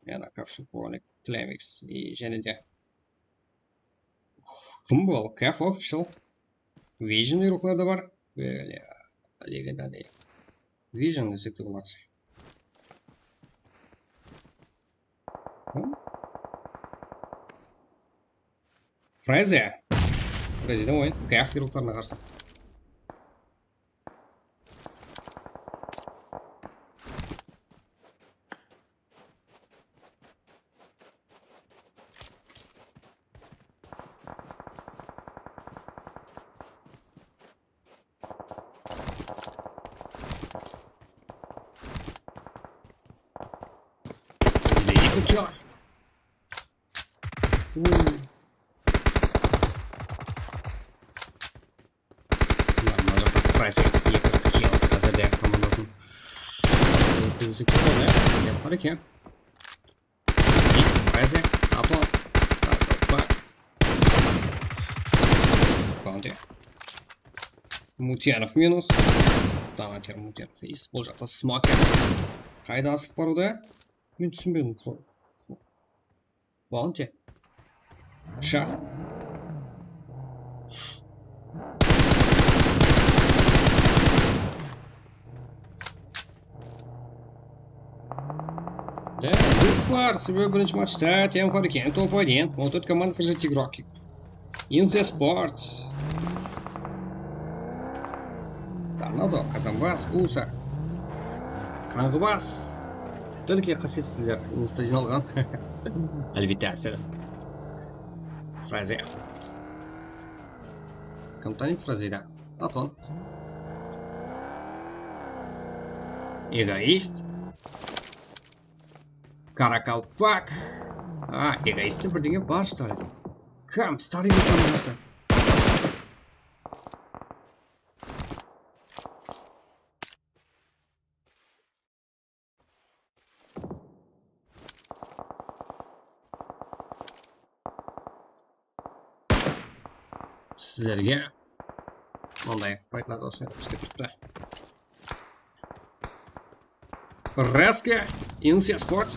Yana Capsule Chronic, Clemix. I jáne de. Kim bul? Caf Official. Vision uyruqları da bar. Bele, legendarnıy. Vision desek te boladı. Hım? Freze. Freze de oyın. Caf uyruqlarına qarsı. Bizde eki kill. Mına, mına jaqta Freze eki kill. Házirde komandasın. Ótkizip ketedi, ya. Gep bar eken. Freze, Ato. Bak. Bounty. Mutyanov minus. Donater Mutyanov. Is, bul jaqta Smoker. Qayda asıp barıwda? Men túsinbedim. Bounty. Shaq. Da, luk bar, sebebi birinshi matchta teń bar eken, top один. On tórt komanda qırq jeti igrok. Inse Sport. Tornado, Kazanbas, Usa. Qanǵıbas. Tilke qásiyetsizler, Insta jıynalǵan. Álbette, ásir. Fraze. Kim tanıydı Frazeda? Aton. Egoist. Karakalpak. A, Egoistte birdege bar, что ли? Kam, старый komandası. Sizlerge mınday faytlar doslım islep turıptı. Reske, Insia Sport.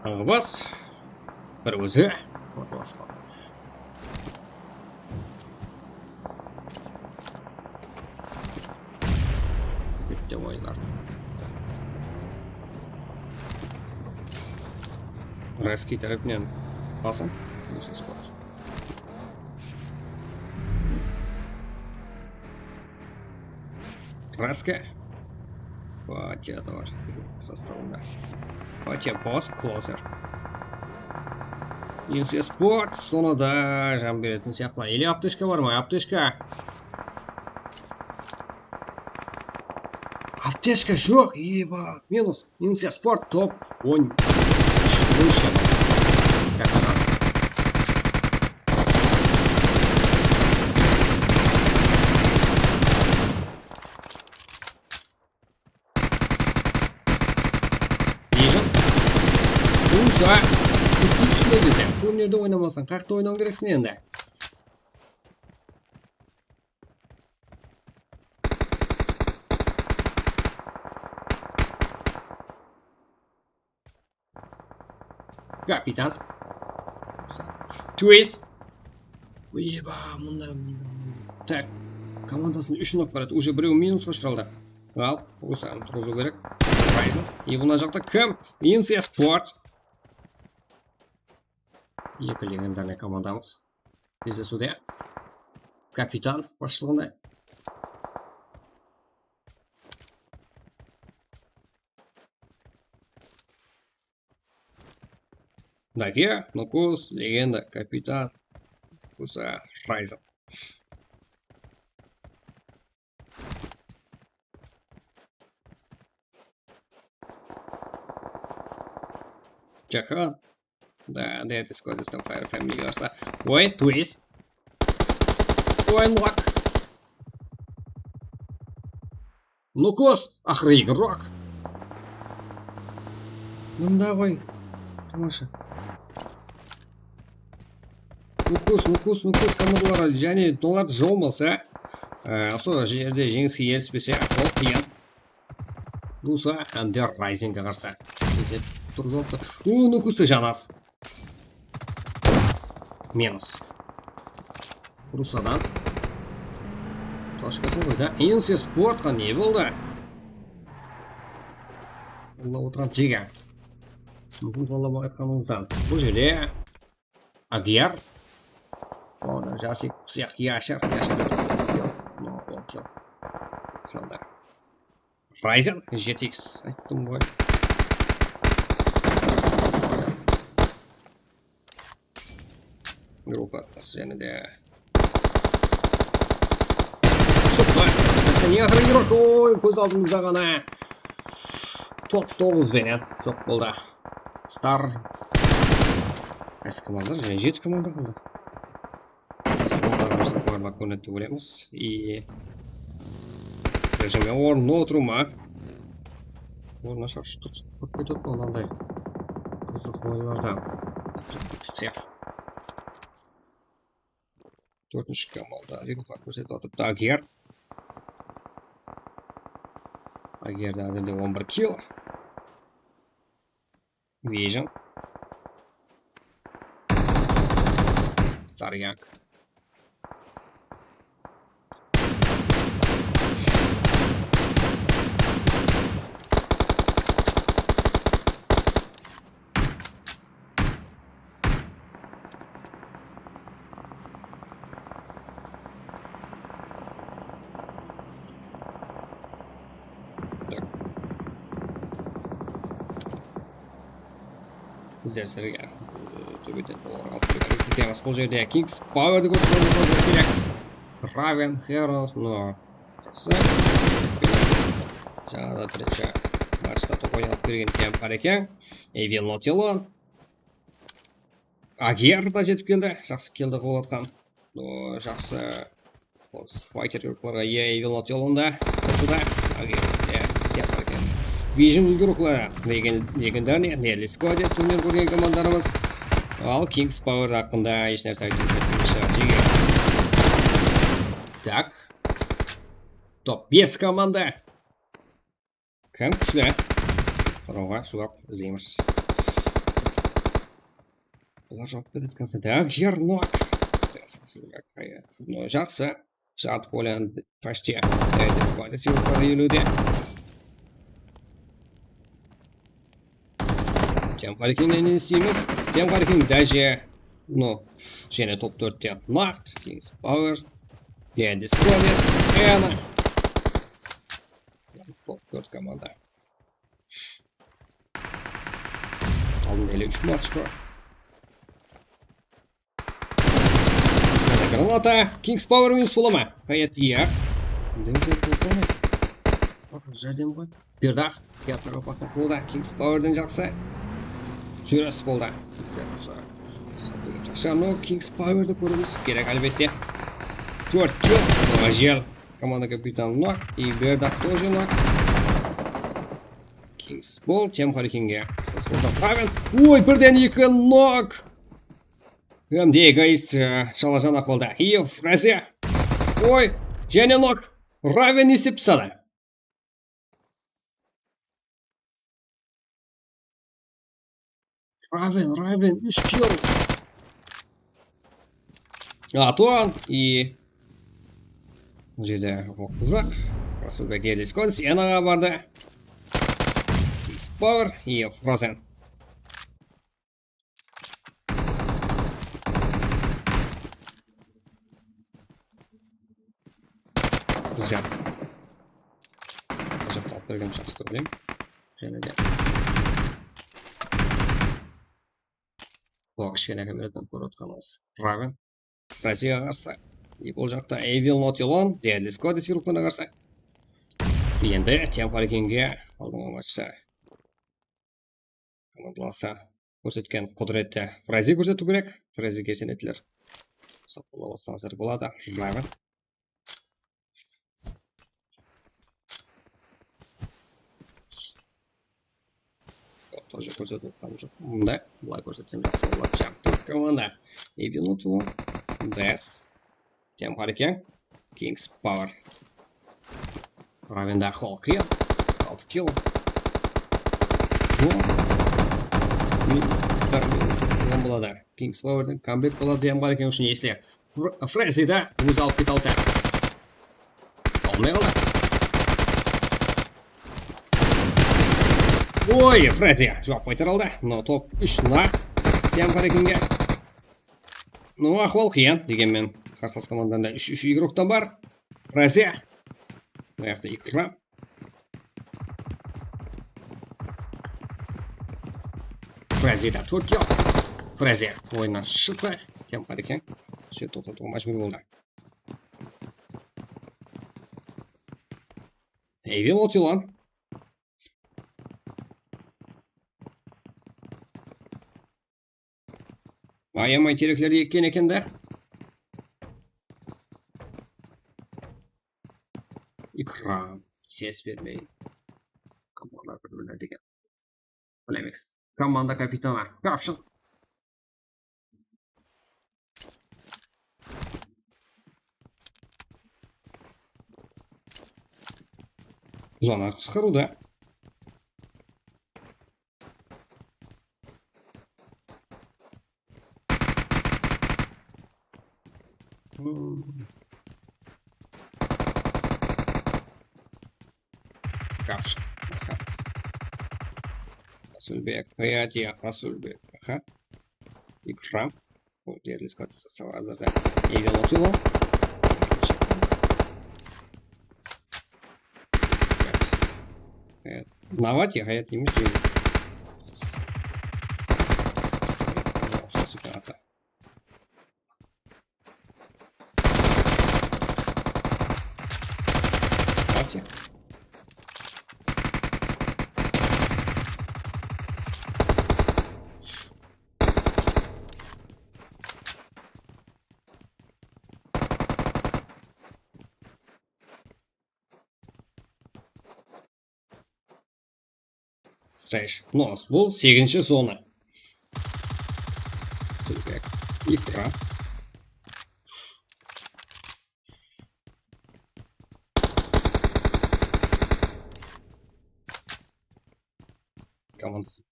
Alıbas. Bir ózi. Bitti oyunlar. Reski tárepinen basın. Neyse, sport. Kraska. Fatya da bar sostavında. Fatya boss, closer. Insia Sport, sonı da jan beretin sıyaqlı. Ele aptechka bar ma? Aptechka. Aptechka joq, eba, minus. Insia Sport top on. Vision. Usa. Ústi túsine berdi. Turnirde oynamasań, qayaqta oynawıń kerekseń endi? Kapitan. Twist. Eba, mında, mında, mında. Tak, komandasın úshin alıp baradı. Uje birewi minusqa ushıraldı. Al, Rusanı turǵızıw kerek. Baydı. E, mına jaqta kim? Insia Sport. Eki legendarnıy komandamız. Bizdesiwde kapitan basshılıǵında. Dake, Nukus, Legenda, Kapitan, Kusa, Ryzen. Jahan. Da, da, endi Skodistan Fire Family barsa. Oy, Twist. Oy, Nok. Nukus, axırı igrok. Mında qoy. Tamasha. Nukus, Nukus, Nukus komandaları, jáne olardı jawmasa, e, sol jerde jeńiske erispese, ol qıyın. Rusa, endi Ryzenge qarsı. Bizde turıp alıptı. U, Nukusti janaz. Minus. Rusadan. Tochkasın qoydı. Inse Sportqa ne boldı? Ulla otıram jege. Múmkin, ulla aytqanıńızdan. Bul jerde Agiyar. Onı jasik sıyaq yashar, yashar. No, on kill. Saldı. Ryzen, jeti iks, ayttım ǵoy. Grupa, jáne de. Shıqtı. Ne axırı igrok, oy, kóz aldımızda ǵana. Top toǵız benen joq boldı. Star. Qaysı komanda? Jáne jeti komanda qaldı. Barmak ónet dep oylaymız. I rejime ornına otırıw ma? Ornına shaqshıp turıp ketedi mınanday qızıq oyınlarda. Sıyaq. Tórtinshi komanda rezultat kórsetip atırıptı. Agiyar. Agiyarda házirde on bir kill. Vision. Sarıyak. Bizler sizlerge, e, tóbeden olaraq alıp kelgen ekenbiz. Bul jerde Kings Powerdi kórip alıwımız kerek. Raven, Heroes, no. Jaqsı. Jańa da birinshi matchta top oynatıp bergen eken, bar eken. Evil Nautilon. Agiyar da jetip keldi. Jaqsı killdi qılıp atqan. O, jaqsı. Fighter igroklarǵa, e, Evil Nautilon da. Qoshıda. Agiyar, e, bar eken. Vision igrokları. Legen-, legendarnıy, Nerli Squad, sizler kórgen komandalarımız. Al, Kings Power haqqında hesh nárse aytıp ketpeymiz. Tak. Top bes komanda. Kim kúshli? Sorawǵa juwap izleymiz. Bular juwap beredi házir. Tak, Jernok. No, jaqsı. Jatıp oylandı. Почти. Sıylıqları eliwde. Tem Harikingnen ne isteymiz? Tem Hariking даже, no, jáne top tórtte Nakt, Kings Power, Deadly Squadis, Ena. Top tórt komanda. Aldında ele úsh match bar. Granata, Kings Power minus bola ma? Hayat, iya. Járdem ǵoy. Berdaq, Teatrga patnap boldı, Kings Powerden jaqsı. Júres boldı. Jaqsı. No, Kings Powerdi kóremiz. Kerek, álbette. Tórt kill. Ajel. Komanda kapitanı nok. I Berdaq тоже nok. Kings bol, Tem Harikinge. Sas boldı. Raven. Oy, birden eki nok. Hám de egoist, e, shalajanaq boldı. I Fraze. Oy, jáne nok. Raven ne istep tasladı? Raven, Raven, úsh kill. Atuan, i. Mına jerde qızıq. Rasulbek Eliskon, Sienaǵa bardı. Kings Power, i Frozen. Güzel. Ajaqta alıp bergen jaqsı dep oylаймın. Jáne de. Sol kishkene kameradan kórip otqanıńız Raven. Rossiyaǵa qarsı. И bul jaqta Evil Not Alone, Deadly Squad eskeruklarına qarsı. Endi Temp Harikenge aldınǵı matchta komandalasa kórsetken qúdireti Frazi kórsetiw kerek. Fraziga isenediler. Soqıllap otsańızlar boladı. Raven. Тоже kórsetip otqanım joq. Mınday, bılay kórsetsem jaqsı boladı. Jaqtı komanda. Evil Not Alone. Death. Temp Harikeng. King's Power. Ravenda ahvol qıyın. Altı kill. Bu min bir minut boladı. King's Powerden comeback boladı Temp Harikeng ushın esle. Fr-, Frenzy'da ózi alıp kete alsa. Almay qaldı. Oy, Freddy juwap qaytara aldı. No, top úsh na. Temp Harikenge. No, ahval qıyın. Degenmen, qarsalas komandalarında úsh, úsh igroktan bar. Freddy. Mına jaqta Ikram. Freddy de tórt kill. Freddy oyınnan shıqtı. Temp Harikeng. Shu toqtatıwǵa májbúr boldı. Evil Not Alone. Ayamay tereklerdi ekken eken de. Ikram. Ses bermey. Komanda bir-birine degen. Bilemeyiz. Komanda kapitanı. Kapshın. Zona qısqarıwda. Hmm. Kapshın. Rasulbek. Hayati Rasulbek. Aha. Ikram. O, Deadly Squad sastava házirde. Evil Not Alone. Evet. Navati, hayat emes, jengil. Ata. Navati. Strash. Nos. Bul segizinshi zona. Ikra. Komandası,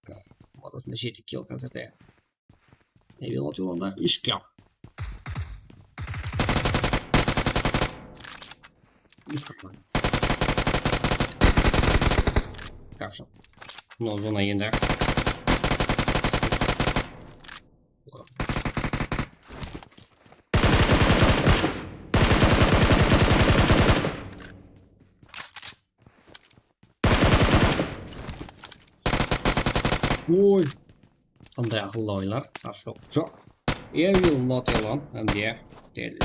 komandasında jeti kill házirde. Evil Not Alone-da úsh kill. Kapshın. No, zona endi. Oy. Qanday aqıllı oylar. Asıl joq. Evil Not Alone hám de Deadly.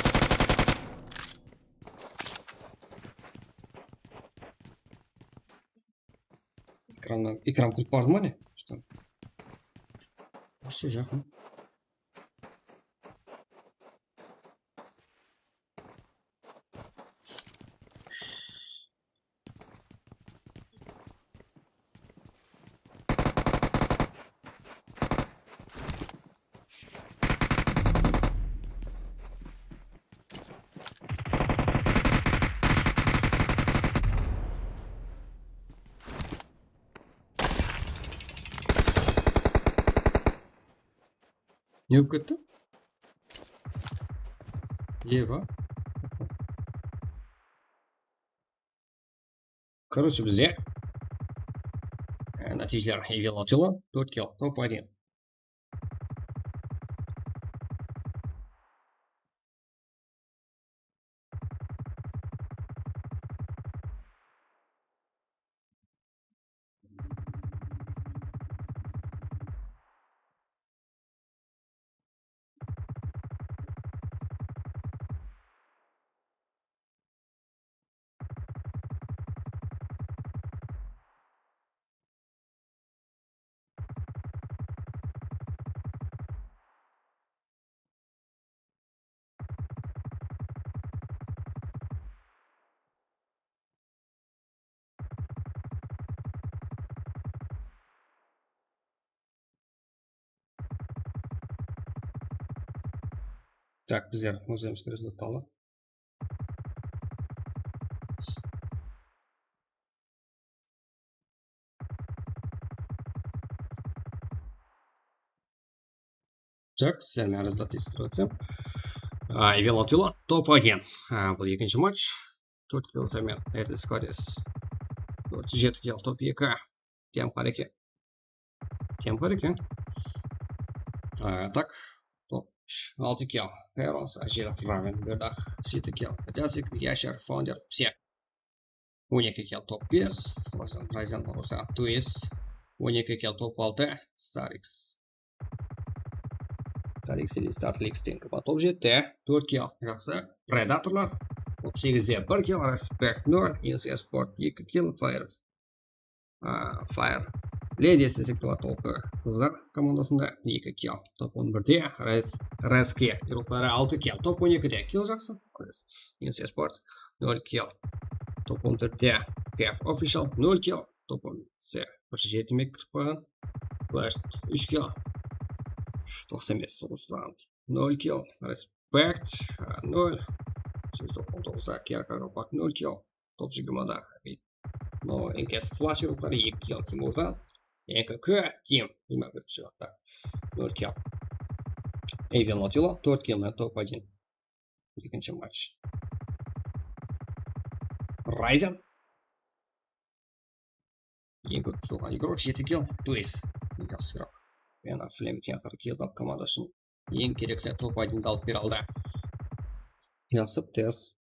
Ekrannan, ekran kúlip bardı ma ne? Что? Вообще jaqın. Ne bolıp ketti? Eva. Короче, bizde, e, nátiyjeler Evil Not Alone, tórt kill, top один. Tak, bizler ózimizge rezultat aldı. Tak, sizler menen rezultat eskere ótsem. A, Evil Not Yellow, top один. A, bul ekinshi match. Tórt kill samen, Atlas Squares. Tórt júz jeti kill, top eki. Temp bar eken. Temp bar eken. A, tak, top úsh, altı kill. Heroes, Ajel Raven, Berdaq, jeti kill. Classic, Yashar, Founder, Pse. On eki kill, top bes. Ryzen, Ryzen, Rusa, Twist. On eki kill, top altı. Starix. Starix ele Starlix tenki ba top jeti. Tórt kill, jaqsı. Predatorlar. Top segizde bir kill, Respect nol, N C Sport eki kill, Fire. A, Fire. Ladies desek de boladı, Qızlar komandasında eki kill. Top on birde Res-, Reske iruqları altı kill. Top on ekide kill jaqsı. N C Sport nol kill. Top on tórtte Kef Official nol kill. Top on se bir jeti mek kirip qoyǵan. Blast úsh kill. Toqsan bes Ruslan nol kill. Respect, a, nol. Segiz toqsan toǵızda Kerka Ropak nol kill. Top jigirmada. No, N K S Flash iruqları eki kill Timurda. N K K Team jigirma birinshi orında nol kill. Evil Not Yellow tórt kill menen top один. Ekinshi match. Ryzen. Eń kóp kill alǵan igrok, jeti kill. Twist. Eń jaqsı igrok. Yana Flame tiyatır kill tap komanda ushın eń kerekli top один-di alıp bere aldı. Jaqsı, P T S.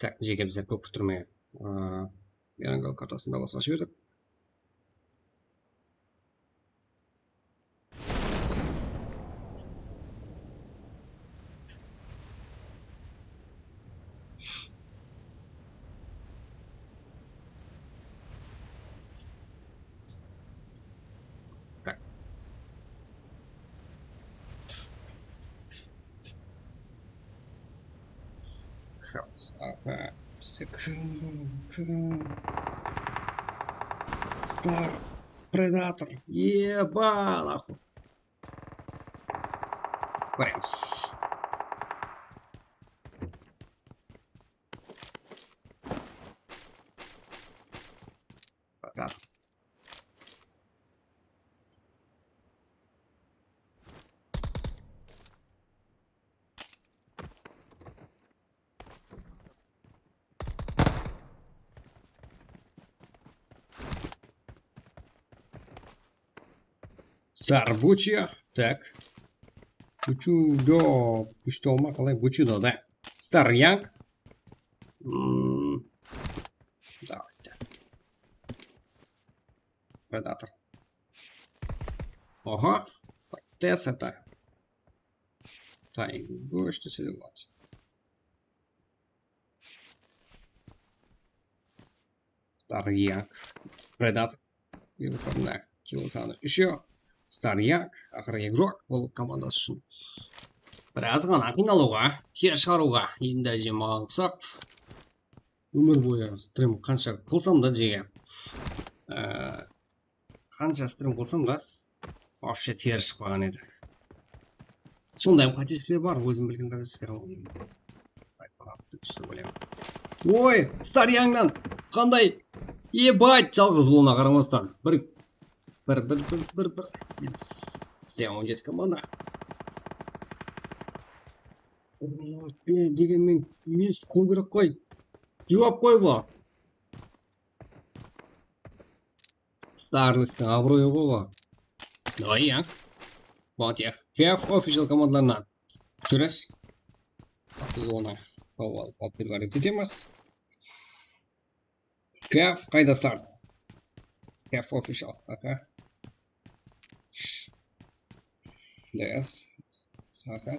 Tak, jeke bizler kóp kúttirmey, ıı, Yarangal kartasında basqa jiberdik. House, ага, bizde kim, kim? Star Predator. Eba, nahór. Koyamiz. Predator. Star Buchi. Tak. Buchudo. Buchudo ma, qalay? Buchudo, da. Star Young. Hmm. Давайте. Predator. Oha. Test это. Tayın góshti selevat. Star Young. Predator. Yılqında kilo sanı úshew. Star Young. Aqırǵı igrok. Bul komandası ushın biraz ǵana qıynalıwǵa, ter shıǵarıwǵa, endi jemaǵan qusap. Ómir boyı strim qansha qılsam da, jege, e, qansha strim qılsam da, вообще teri shıqpaǵan edi. Sonday hám qátelikler bar, ózim bilgen qátelikler bar. Aytpaǵan túrkisi dep oylayman. Oy, Star Youngnan qanday, ebayt, jalǵız bolıwına qaramastan. Bir, bir, bir, bir, bir, bir. Bizde on jeti komanda. Be, degenmen, minus qoyıw kerek qoy. Juwap qoy bu. Starlisttiń abıroyı ǵoy bu. Давай, ya. Bounty. Kef Official komandalarına kútiriz. Biz onı tawıp alıp, alıp berip háreket etemiz. Kef, qayda Star? Kef Official, aka. Yes. Aka.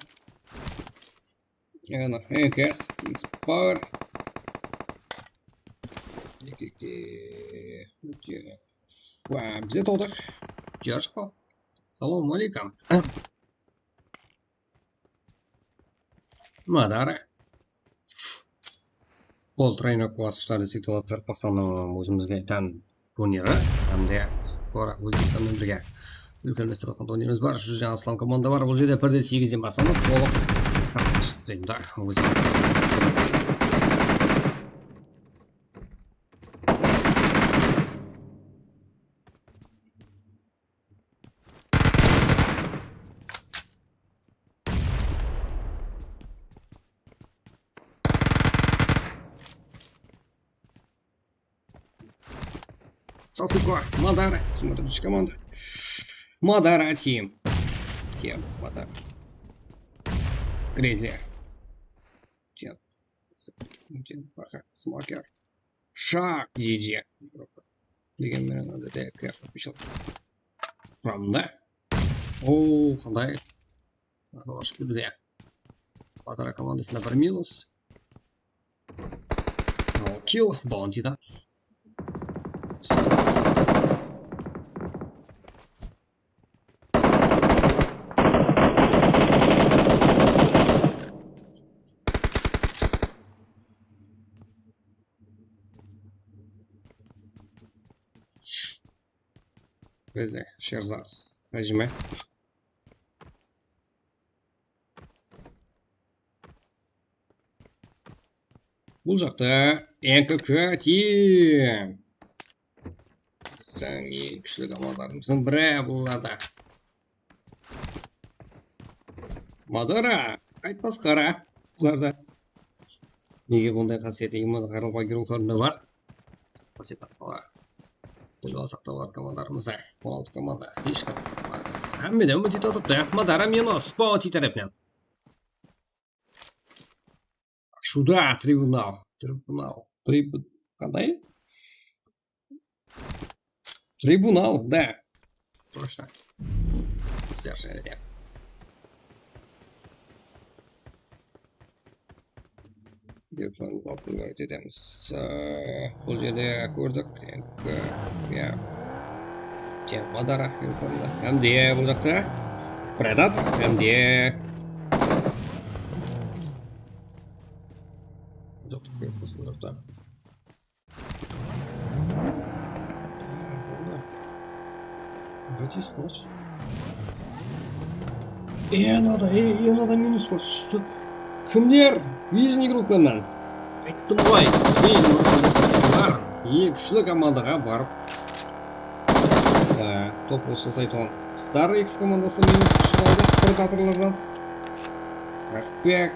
Ana, N K S, X Power. Eke, eke. Wa, bize toqtaq. Jarıs pa? Salam aleykum. Madara. Bul traynak basqıshlarda situaciya Qaraqalpaqstannıń ózimizge tán turniri hám de Ózbekstannan birge úlkenlestirip atqan turnirimiz bar. Júz jańa slam komanda bar. Bul jerde bir de segizden baslanıp, tolıq qırq bes strimda ózi. Sasuke, Madara, смотрите, команда. Madara, Team. Team, Madara. Crazy. Team. Team, пока, Smoker. Shark, G G. Degen menen házirde Crash Official quramında. Oo, qanday. Atalash kúldi. Madara komandasına bir minus. Al kill, Bounty'da. Bizde Sherzad Hajime. Bul jaqta N K K Team. Bizdiń eń kúshli komandalarımızdıń biri bularda. Madara, qayt basqara. Bularda nege bunday qásiyet? Iman qarılba giroklarında bar. Qásiyet arqalı. Bul alsaq ta bar komandalarımızda. On altı komanda. Hesh kim. Hámmeden umit etip otırıptı. Madara minus. Bounty tárepinen. Shuda tribunal. Tribunal. Tribu-, qanday? Tribunal, да. Точно. Bizler jáne de. Buyruqlarımızdı alıp etemiz. Ee, bul jerde kórdik. Endi, ya. Tema dara buyruqlarında. Hám de bul jaqta Predator, hám de Joq, bul jaqta. Qáte sport. Enada, e, enada minus bar. Shıqtı. Kimler? Vision gruppaman. Ayttım ǵoy. Vision gruppaman. Eki-úshli komandaǵa barıp. Há, top bolsa saytuǵın. Star X komandası minus úsh qaldı. Predatorlardan. Respekt.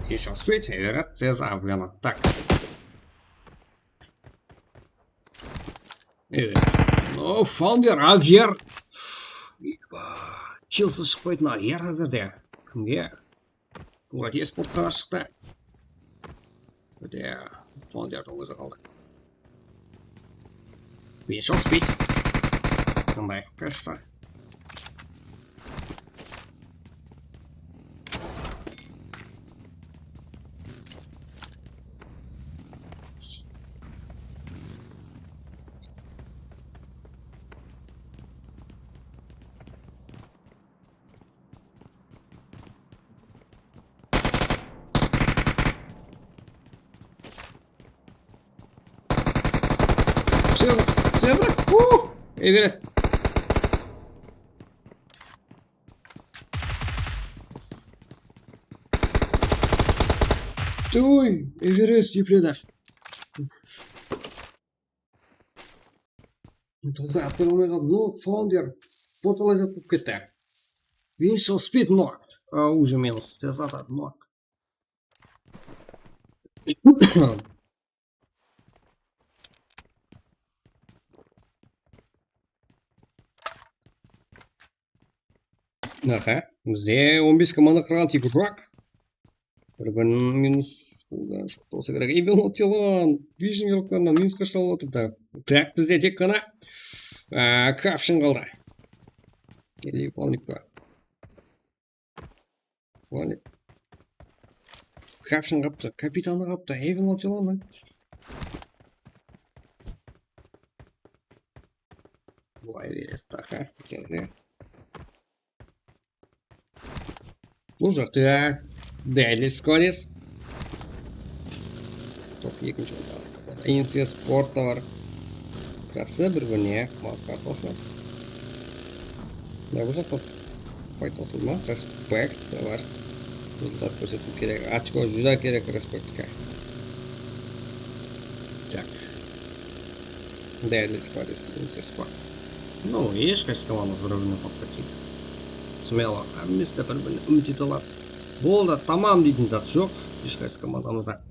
Еще успеть, Эверет, здесь обмена. Так. Evet. No, Founder, Aviar. Chilsiz shıqpaytın Aviar házirde. Kimge? Buǵa esportqa shıqtı. Búte Founderdiń ózi qaldı. Bes júz bit. Qanday, кажется. Все, все, все. У, Эверест. Ой, Эверест, епреда. Toldı atpay almay qaldı. No Founder. Portal azat bolıp ketti. Winchell Speed, no. A, уже minus. Tez atadı, no. Aha, bizde on bes komanda qırq altı tiykarlıq. Bir-biriniń minus bolsa kerek. Evil Otelon, Vision yıqlarınan minusqa shıǵıp atır da. Tak, bizde tek ǵana, a, Caption qaldı. Ele polnik pa? Polnik. Caption qaptı, kapitanı qaptı. Evil Otelon. Bul Everest, aha, ekenli. Bul jaqta Deadly Squaddies. Top ekinshi orında. Insiya Sport ta bar. Jaqsı, bir-birine maz qarsı alsa. Ya, bul jaqta fight basıldı ma? Respect ta bar. Rezultat kórsetiw kerek. Ochko júdá kerek Respektke. Tak. Deadly Squaddies, Insiya Sport. No, hesh qaysı komandamız bir-birine podkatlaydı. Смело, hámmesi de bir-birine úmit ete aladı. Boldı, tamam deytin zat joq, hesh qaysı komandamızda.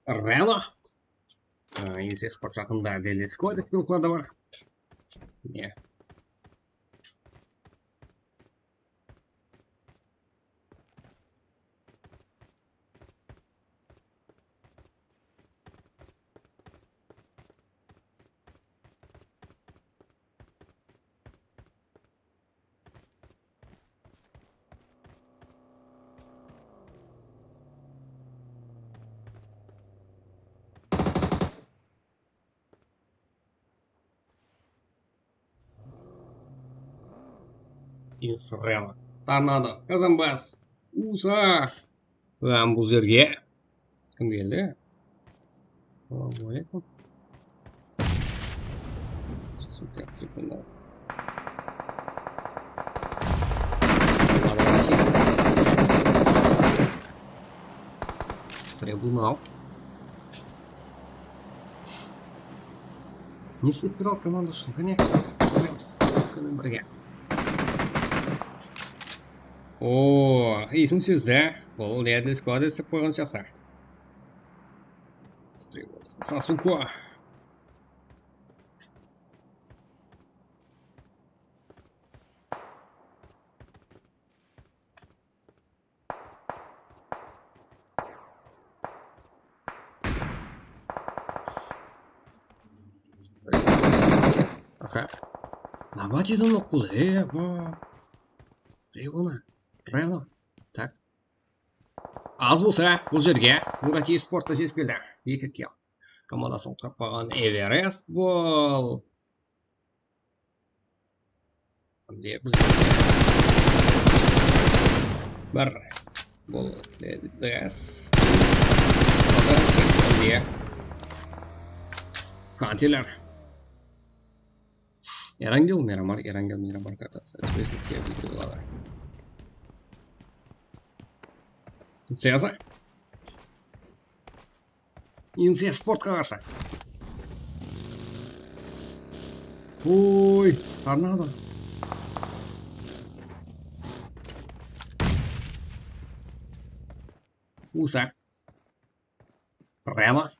Reno. A, Insiya Sport jaqında Deadly Squaddies gruppalarda bar. Ne? Israel. Tornado. Qazanbas. Usa. Hám bul jerge kim keldi? Assalawma aleykum. Siz Super tribunal. Tribunal. Ne islep ber al komanda ushın? Qáne, qaraymiz. Kúnim birge. O, esim sizde. Bul Deadly Squad islep qoyǵan sıyaqlı. Sasuke. Aha. Nabati da noqıl, e, apa. Rayona. Rayona. Tak. Az bolsa, bul jerge Murati Esportta jetip keldi. Eki kill. Komandasın qutqarıp qalǵan Everest bul. Mine, biz bir bol, e, DS. Mine. Kantiler. Erangel Miramar, Erangel Miramar kartası. Special tier videoları. Ceza. Inse sportqa qarsı. Oy, tornado. Usa. Prama.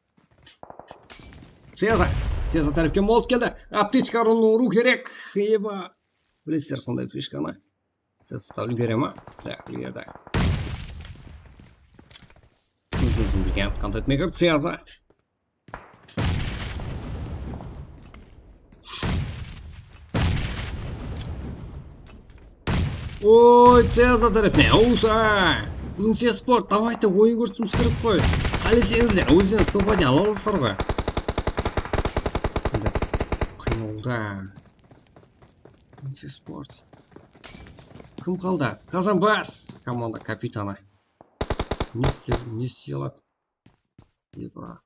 Ceza. Ceza tárepke molt keldi. Aptechka urıw kerek. Eba. Bilesizler sonday fishkanı. Ceza ulgere ma? Da, ulgerdi. Ózimizdiń bilgen atqan tátmeger Ceza. Oy, Ceza tárepine, usa! Inse sport, davayte, oyın kórsetimiz kerek qoy. Qáleseńizler, ózden stopadin ala alasızlar ǵoy. Qıynawda. Inse sport. Kim qaldı? Kazanbas! Komanda kapitanı. Ne isle-, ne istey aladı? Epa.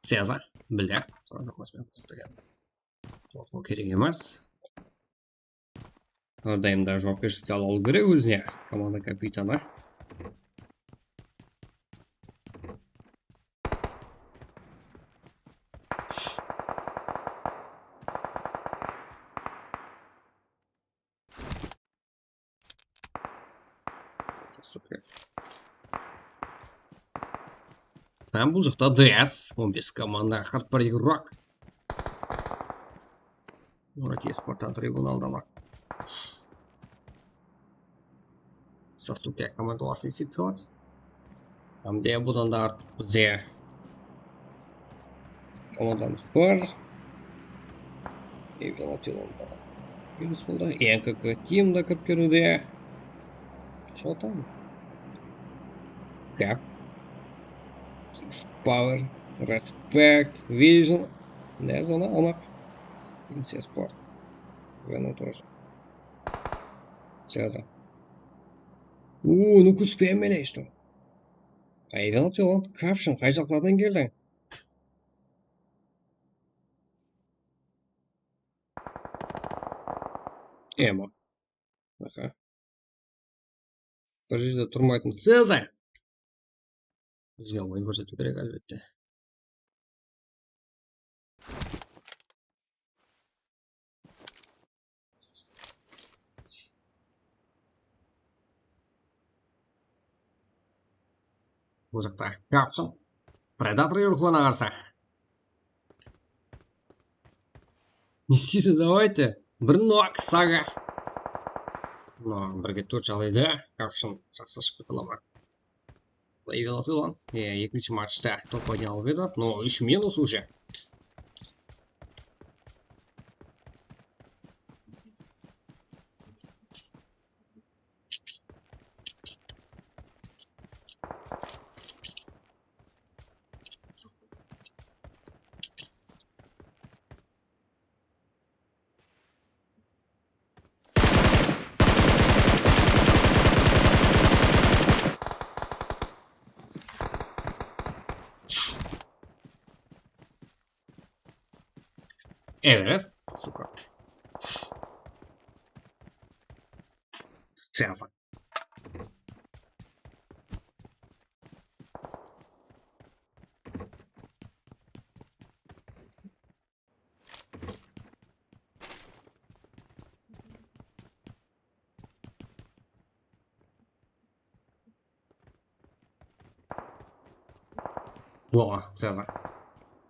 Ceza. Bildi. Ceza baspen toqtaǵan. Qorqıw kerek emes. Hár dayım da juwapkershilikti ala alıw kerek ózine. Komanda kapitanı. Super. Hám bul jaqta DS, on bes komanda, qırq bir игрок. Murati Esporttan tribunalda bar. Sasuke komandalasın esep turasız. Hám de budan da artıq bizde komandamız bar. Evgena Tilon bar. Minus boldı. N K K Team da kirip keliwde. Что там? Gap. Kicks Power. Respect. Vision. Ne zona? Anaq. Inse Sport. Renault тоже. Связан. О, ну-ка успеем, что? Aylanıp jolan, kapshın, qay jaqlardan keldiń? Ema. Aha. Bir jerde turmaytın. Cezar! Bizge oyın kórsetiw kerek, álbette. Bul jaqta Kapshın. Predator yurıqlarına qarsı. Ne isteydi, давайте. Bir nok, saga. Mına, birge tórt jalaydı. Kapshın jaqsı shıǵıp kete ala ma? Level atıyor lan. E, ekinshi matchta top oynalıp edi. No, úsh minus уже. Everest, suka. Siyasat. Oǵan, sazan.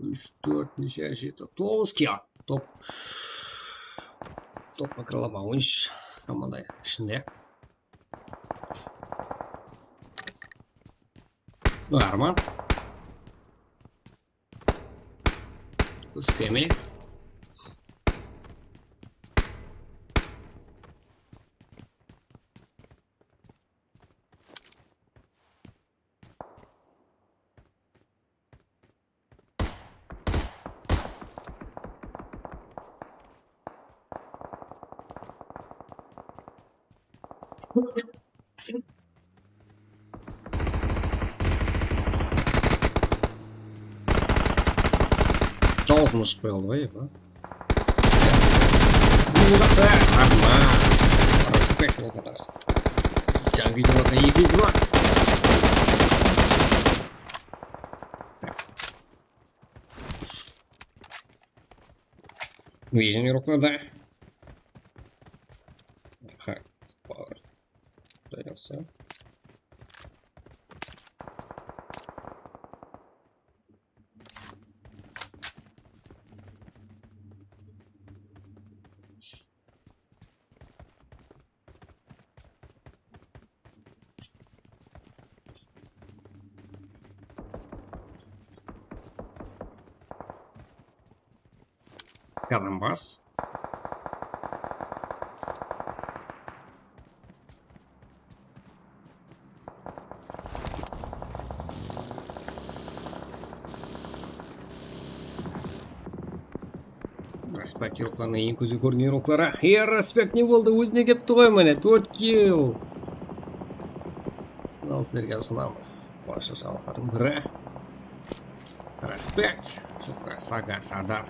Úsh, tórt, neshe, jeti, toǵız kiya. Top. Top makrolamawınsh. Komanda ishinde. Arman. Uspeme. Jawızın ushıp qoyaldı ǵoy, endi. Arman. Respekt, ол qadar. Jańa videolarda eki bar. Vision yoqlarda. Ha, power. Quday qalsa. Qadam bas. Respekt yoqlarına eń kózge kórgen yoqları. Ey, respekt ne boldı? Ózine kepti ǵoy, mine, tórt kill. Mınaw sizlerge usınamız. Basshı shawıtlardıń biri. Respekt. Shukra, Saga, Sardar.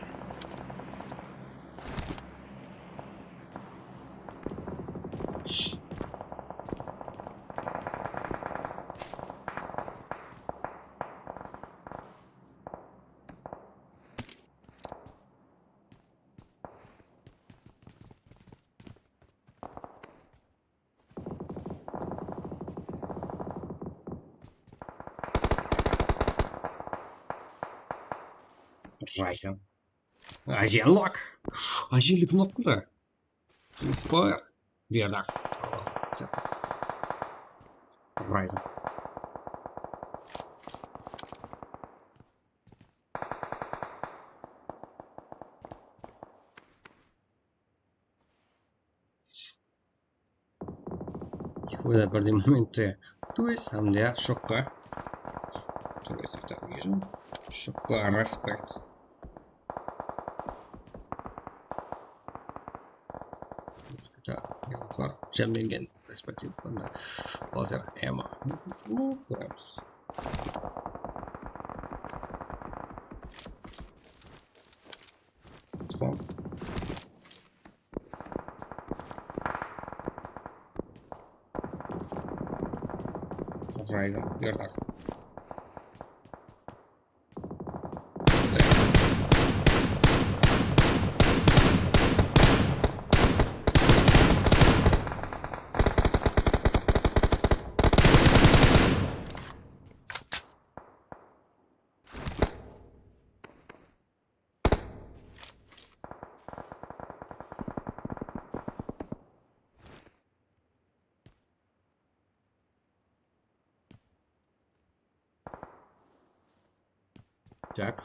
Ryzen. Ajiyan nok. Ajiyanlik nok qıldı. Inspire. Berdi. Ryzen. Ikki de birdey momentte twist hám de shokka. Shokka respekt. Bar, jámlengen respekt. Lazer ammo. Kóremiz. Tamam. Uzaydı, berdi. Так.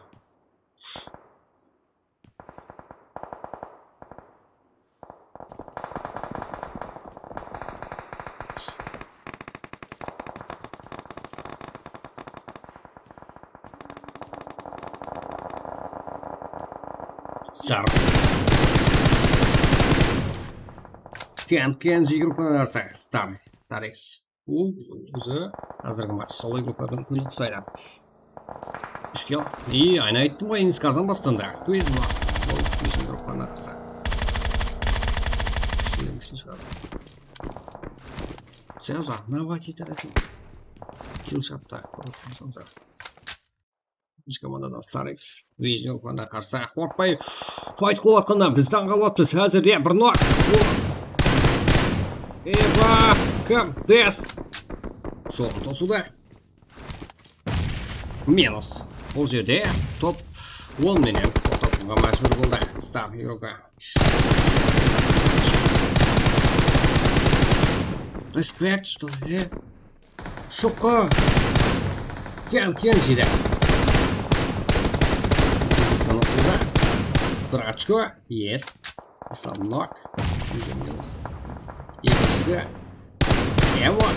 Star. Ken, Ken, jigir kónerse, Star. Taris. Ol ózi házirgi match solay gruppadan kúni qusaydı. Úsh kill. И, ayna ayttım ǵoy, endi skazan bastan da. Twist bar. Ol Vision gruppaǵa qarsı. Kishileriń ishin shıǵadı. Sen uzaq, Navati tarafı. Kill shot, tak, kórip tursań sen. Birinshi komandadan Starix. Vision gruppaǵa qarsı. Qorqpay fayt qılıp atqanına biz tań qalıp atpız. Házirde bir nok. Eva, kim? Des. Jolın tosıwda. Minus. Bul jerde top on menen toqtatılǵan májbúr boldı. Star игрока. Respekt, что ли? Shuqqa. Kel, kel, jede. Bir ochko. Yes. Islam nok. Ekinshisi. Evo.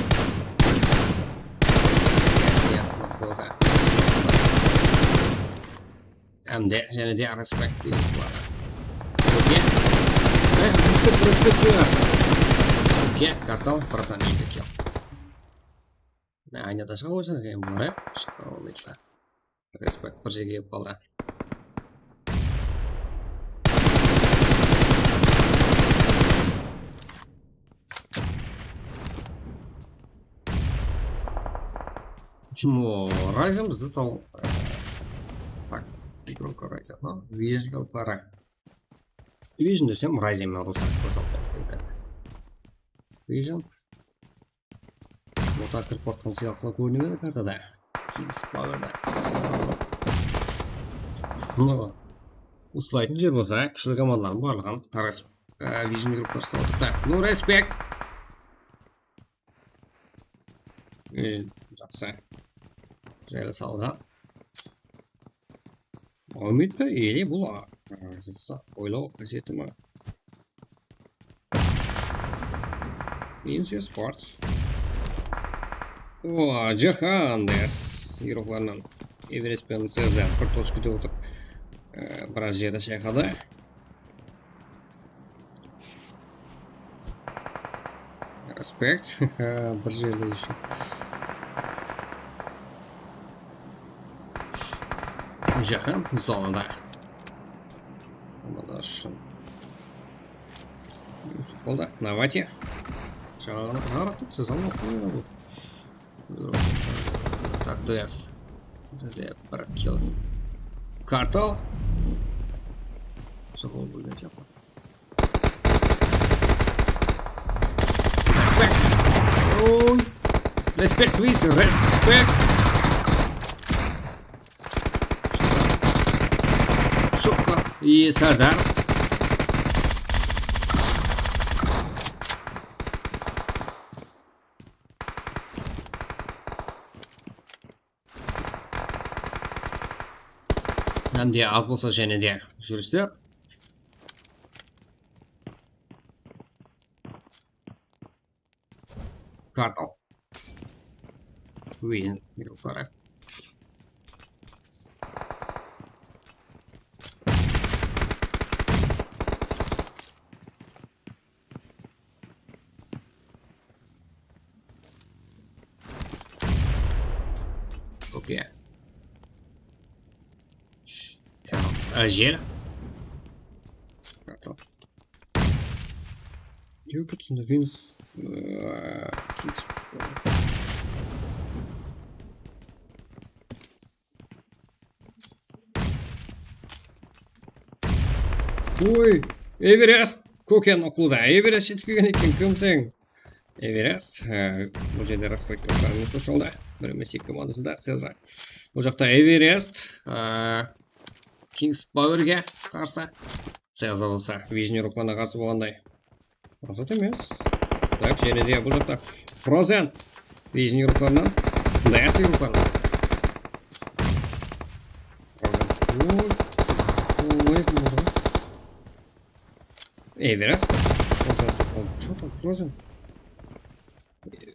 Hám de jáne de respekt deydi bularǵa. Oke. E, respekt, respekt deydi. Oke, kartal, bratан, eki kill. Mine, aynada shıǵa qoysa eken bular, e, shıǵa qoymaydı. Respekt, bir jerge kelip qaldı. Почему Ryzen bizdi taw-, e, tak, игрока Ryzen, no? Vision gruppaǵa. Vision desem, Ryzen menen urısadı, kóz aldına keledi. Vision. Ortaǵa kirip baratqan sıyaqlı kórinip edi kartada. Kings Powerda. Mına, uslaytın jer bolsa, kúshli komandalardıń barlıǵın, e, Vision gruppa uslap otır. Tak, no respect. Vision, jaqsı. Jayla saldı. Umid pe? Ele bul, a, a, oylaw qásiyeti ma? Minus Sports. O, Jahan des. Iroqlarınan Everest penen C Z bir tochkada otırıp, e, biraz jerdi shayqadı. Respekt. Bir jerde eshik. Jahan zonada. Mına shın. Boldı. Navati. Jaǵaǵına qarap turıpsız, ama qoyın bu. Tak, D S. Bizde bir kill. Kartal. Sol búlgen sıyaqlı. Respect. Oy. Respect, please. Respect. Shokka. Iye, Sardar. Hám de az bolsa jáne de júrisler. Kartal. Win, yuqarı. Okey. Ajel. Kartal. Júr, ketsin, Vince. Aa, Kings. Oy, Everest. Kóken uqlıda. Everest jetip kelgen eken, kimseń? Everest. Ee, bul jerde rasprogrammировка ushıldı. Bir emes, eki komandası da akciyada. Bul jaqta Everest. Ee, Kings Powerge qarsı. Sıyaqlı bolsa, Vision iroqlarına qarsı bolǵanday. Azat emes. Tak, jáne de bul jaqta Frozen. Vision iroqlarınan. Dayas iroqlarınan. Frozen. Oy. Oy, kim boldı? Everest. Frozen. Oy, что там, Frozen?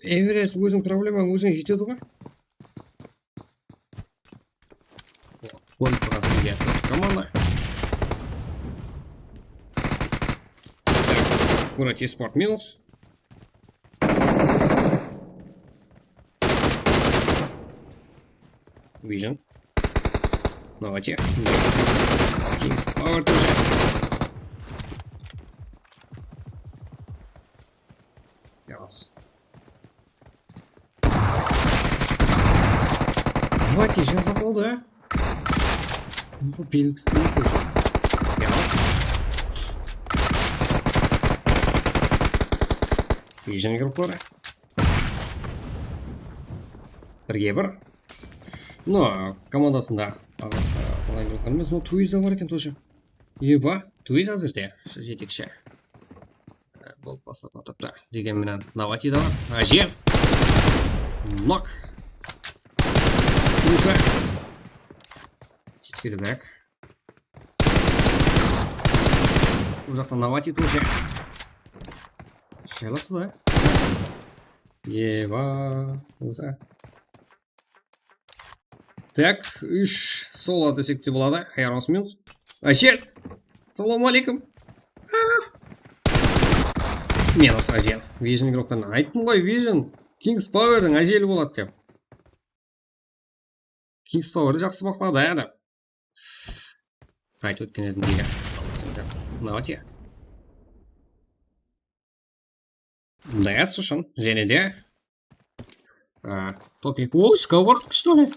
Everest, óziń problemań, ózińe jetedi ǵoy. Qoyıp turasın, ya, komanda. Так, Курать Спорт минус. Vision. Давайте. Kings Power тоже. Yalnız. Давайте, сейчас захода. Bu belgisi. Vision grupları. Birge bir. No, komandasında, a, a, Blind Rock emes, no, Twiz de bar eken тоже. Eba, Twiz házirde, jetekshi. Bolıp baslap atırıptı. Degen menen Navati da bar. Áje. Nok. Uza. Jetpedi bak. Bul jaqta Navati тоже. Jaylası da. Eba. Uza. Tak, úsh solo desek te boladı. Ayarımız minus. Ájel! Assalamu aleykum! Ah! Minus Ájel. Vision igroklarına ayttım ǵoy, Vision. Kings Power'dıń Ájeli boladı dep. Kings Power'dı jaqsı baqladı, ya da. Qaytıp ótken edim deydi. Mına, ya. Dayas ushın, jáne de. A, topik. O, skovor, что ли?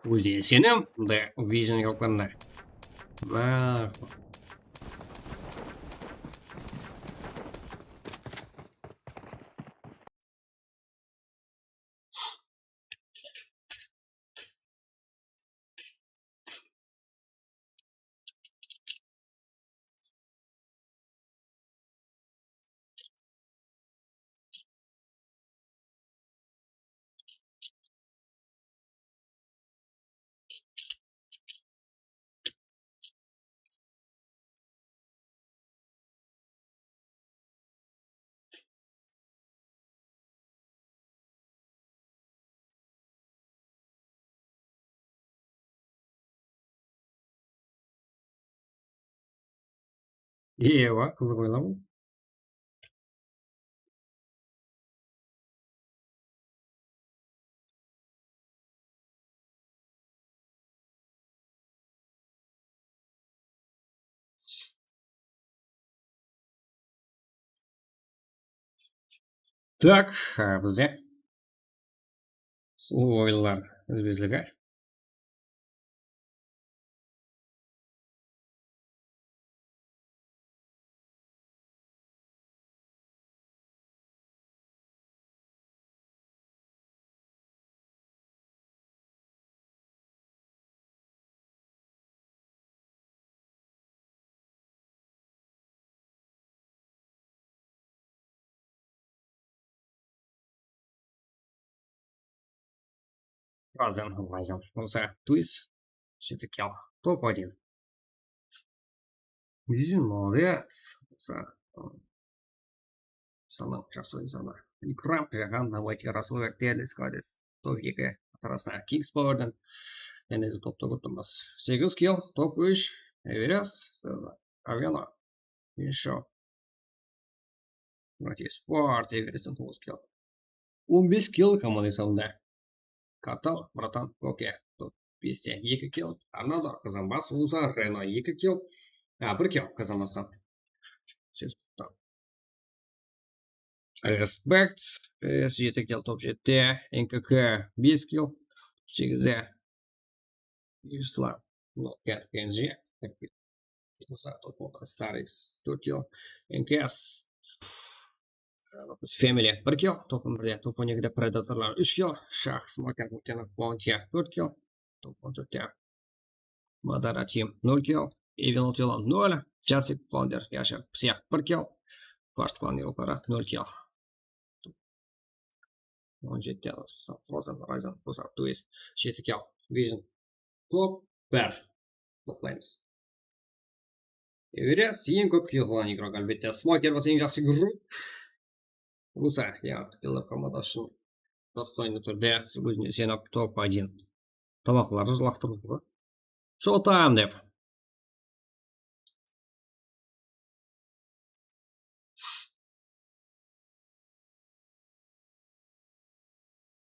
Ózine isenem, mınday Vision igroklarına. Mına. Ewa, qızıq oylam. Tak, e, bizde sulıw oyınlar úzbezligi. Разом, разом. Uza, Twiz. Все-таки топ один. Vision, молодец. Uza. Sana, jaqsı oynadı. Ikram, Jahan, давайте, Rasulbek, tez, tez. Top eki, atrasına Kings Power'dan. Jáne de topta kóttirmez. Segiz kill, top úsh, Everest, Avena. Ещё. Mine, Sport, Everest'ten toǵız kill. On bes kill komanda esabında. Katal, Bratan, Koke. Top beste eki kill. Arnazar qazanbas, Uza, Reno eki kill. A, bir kill qazanbastan. Ses. Respekt, e, jeti kill top jette, N K K bes kill, segizde Islam, no, Cat Kenji, Uza, top onda Starix, tórt kill, N K S, e, Family, bir kill, top on birde, top on ekide Predatorlar, úsh kill, Shax, Smoker, Lieutenant Bounty, tórt kill, top on tórtte Madara Team, nol kill, Evil Otelo, nol, Jurassic Founder, Yashar, Psix, bir kill, First Clan Hero, nol kill. On jeti, Frozen, Horizon, Busa, Twist, jeti kill, Vision, top bir. Toplaymız. Everest, eń kóp kill qılǵan igrok, álbette. Smoker bolsa eń jaqsı igrok. Busa, ya, Killer komanda ushın dostoyno túrde ózine isenip, top один. Tabaqları jılaqtırdı ǵoy. Showtime dep.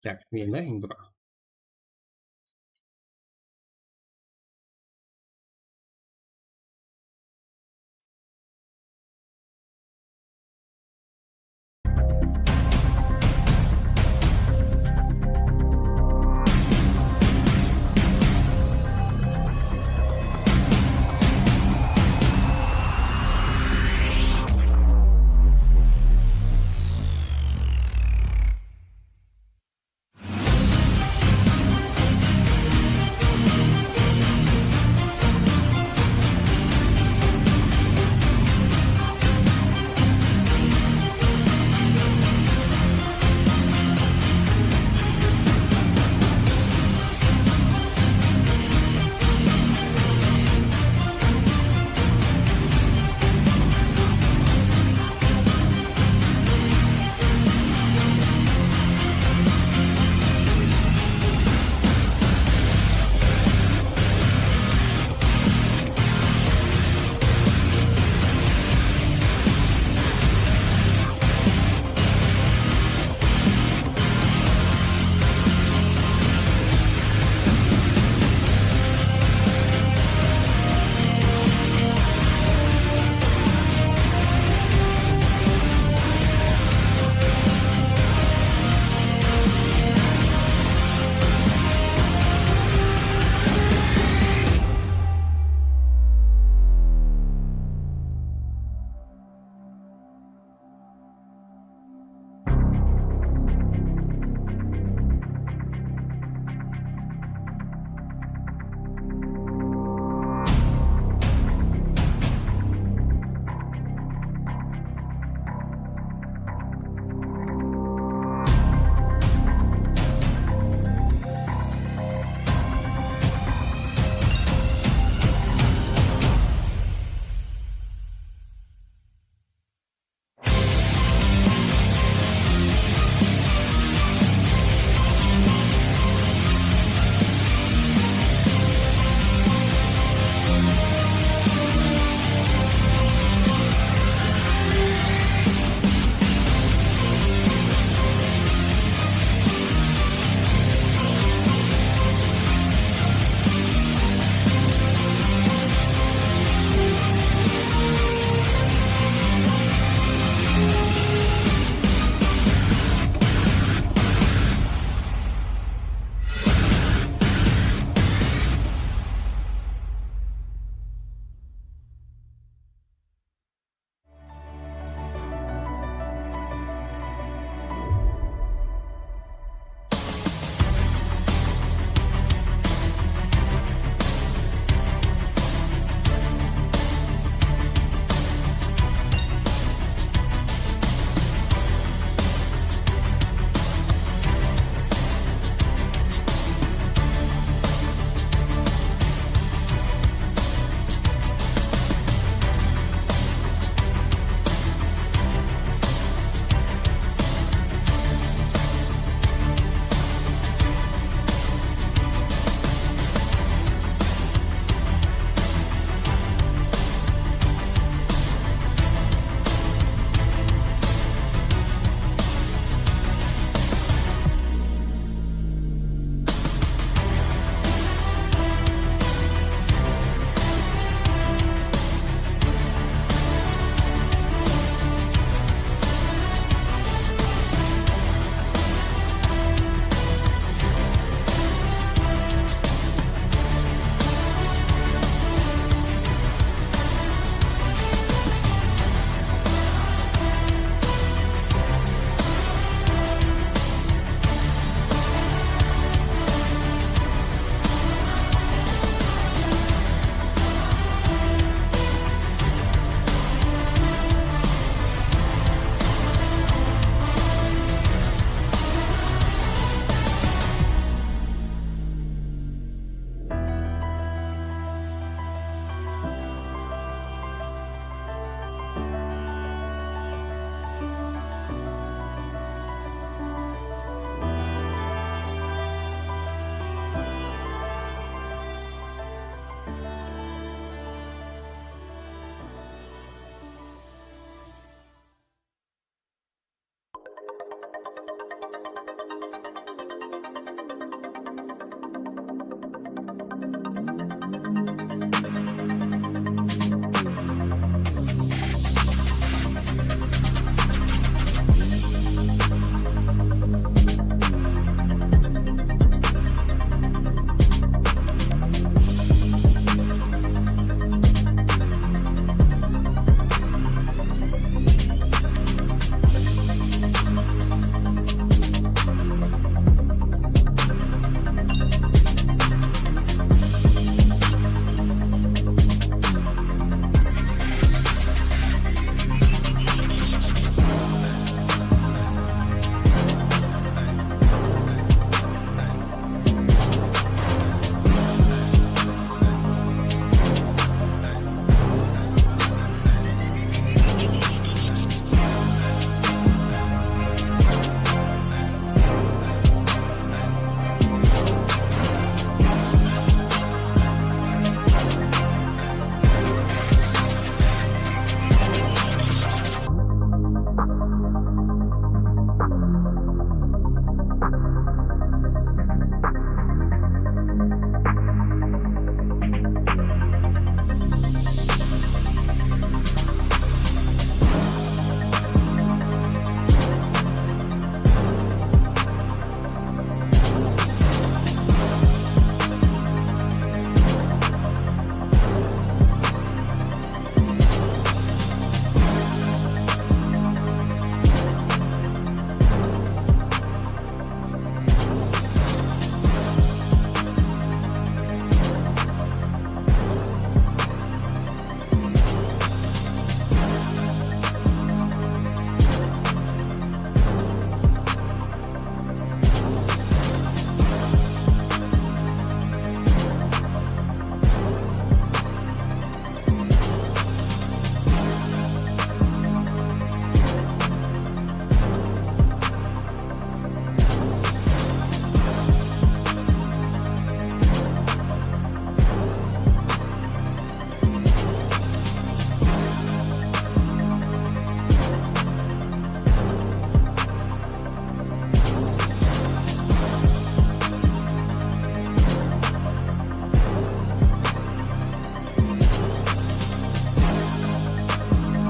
Так, men da, endi bura.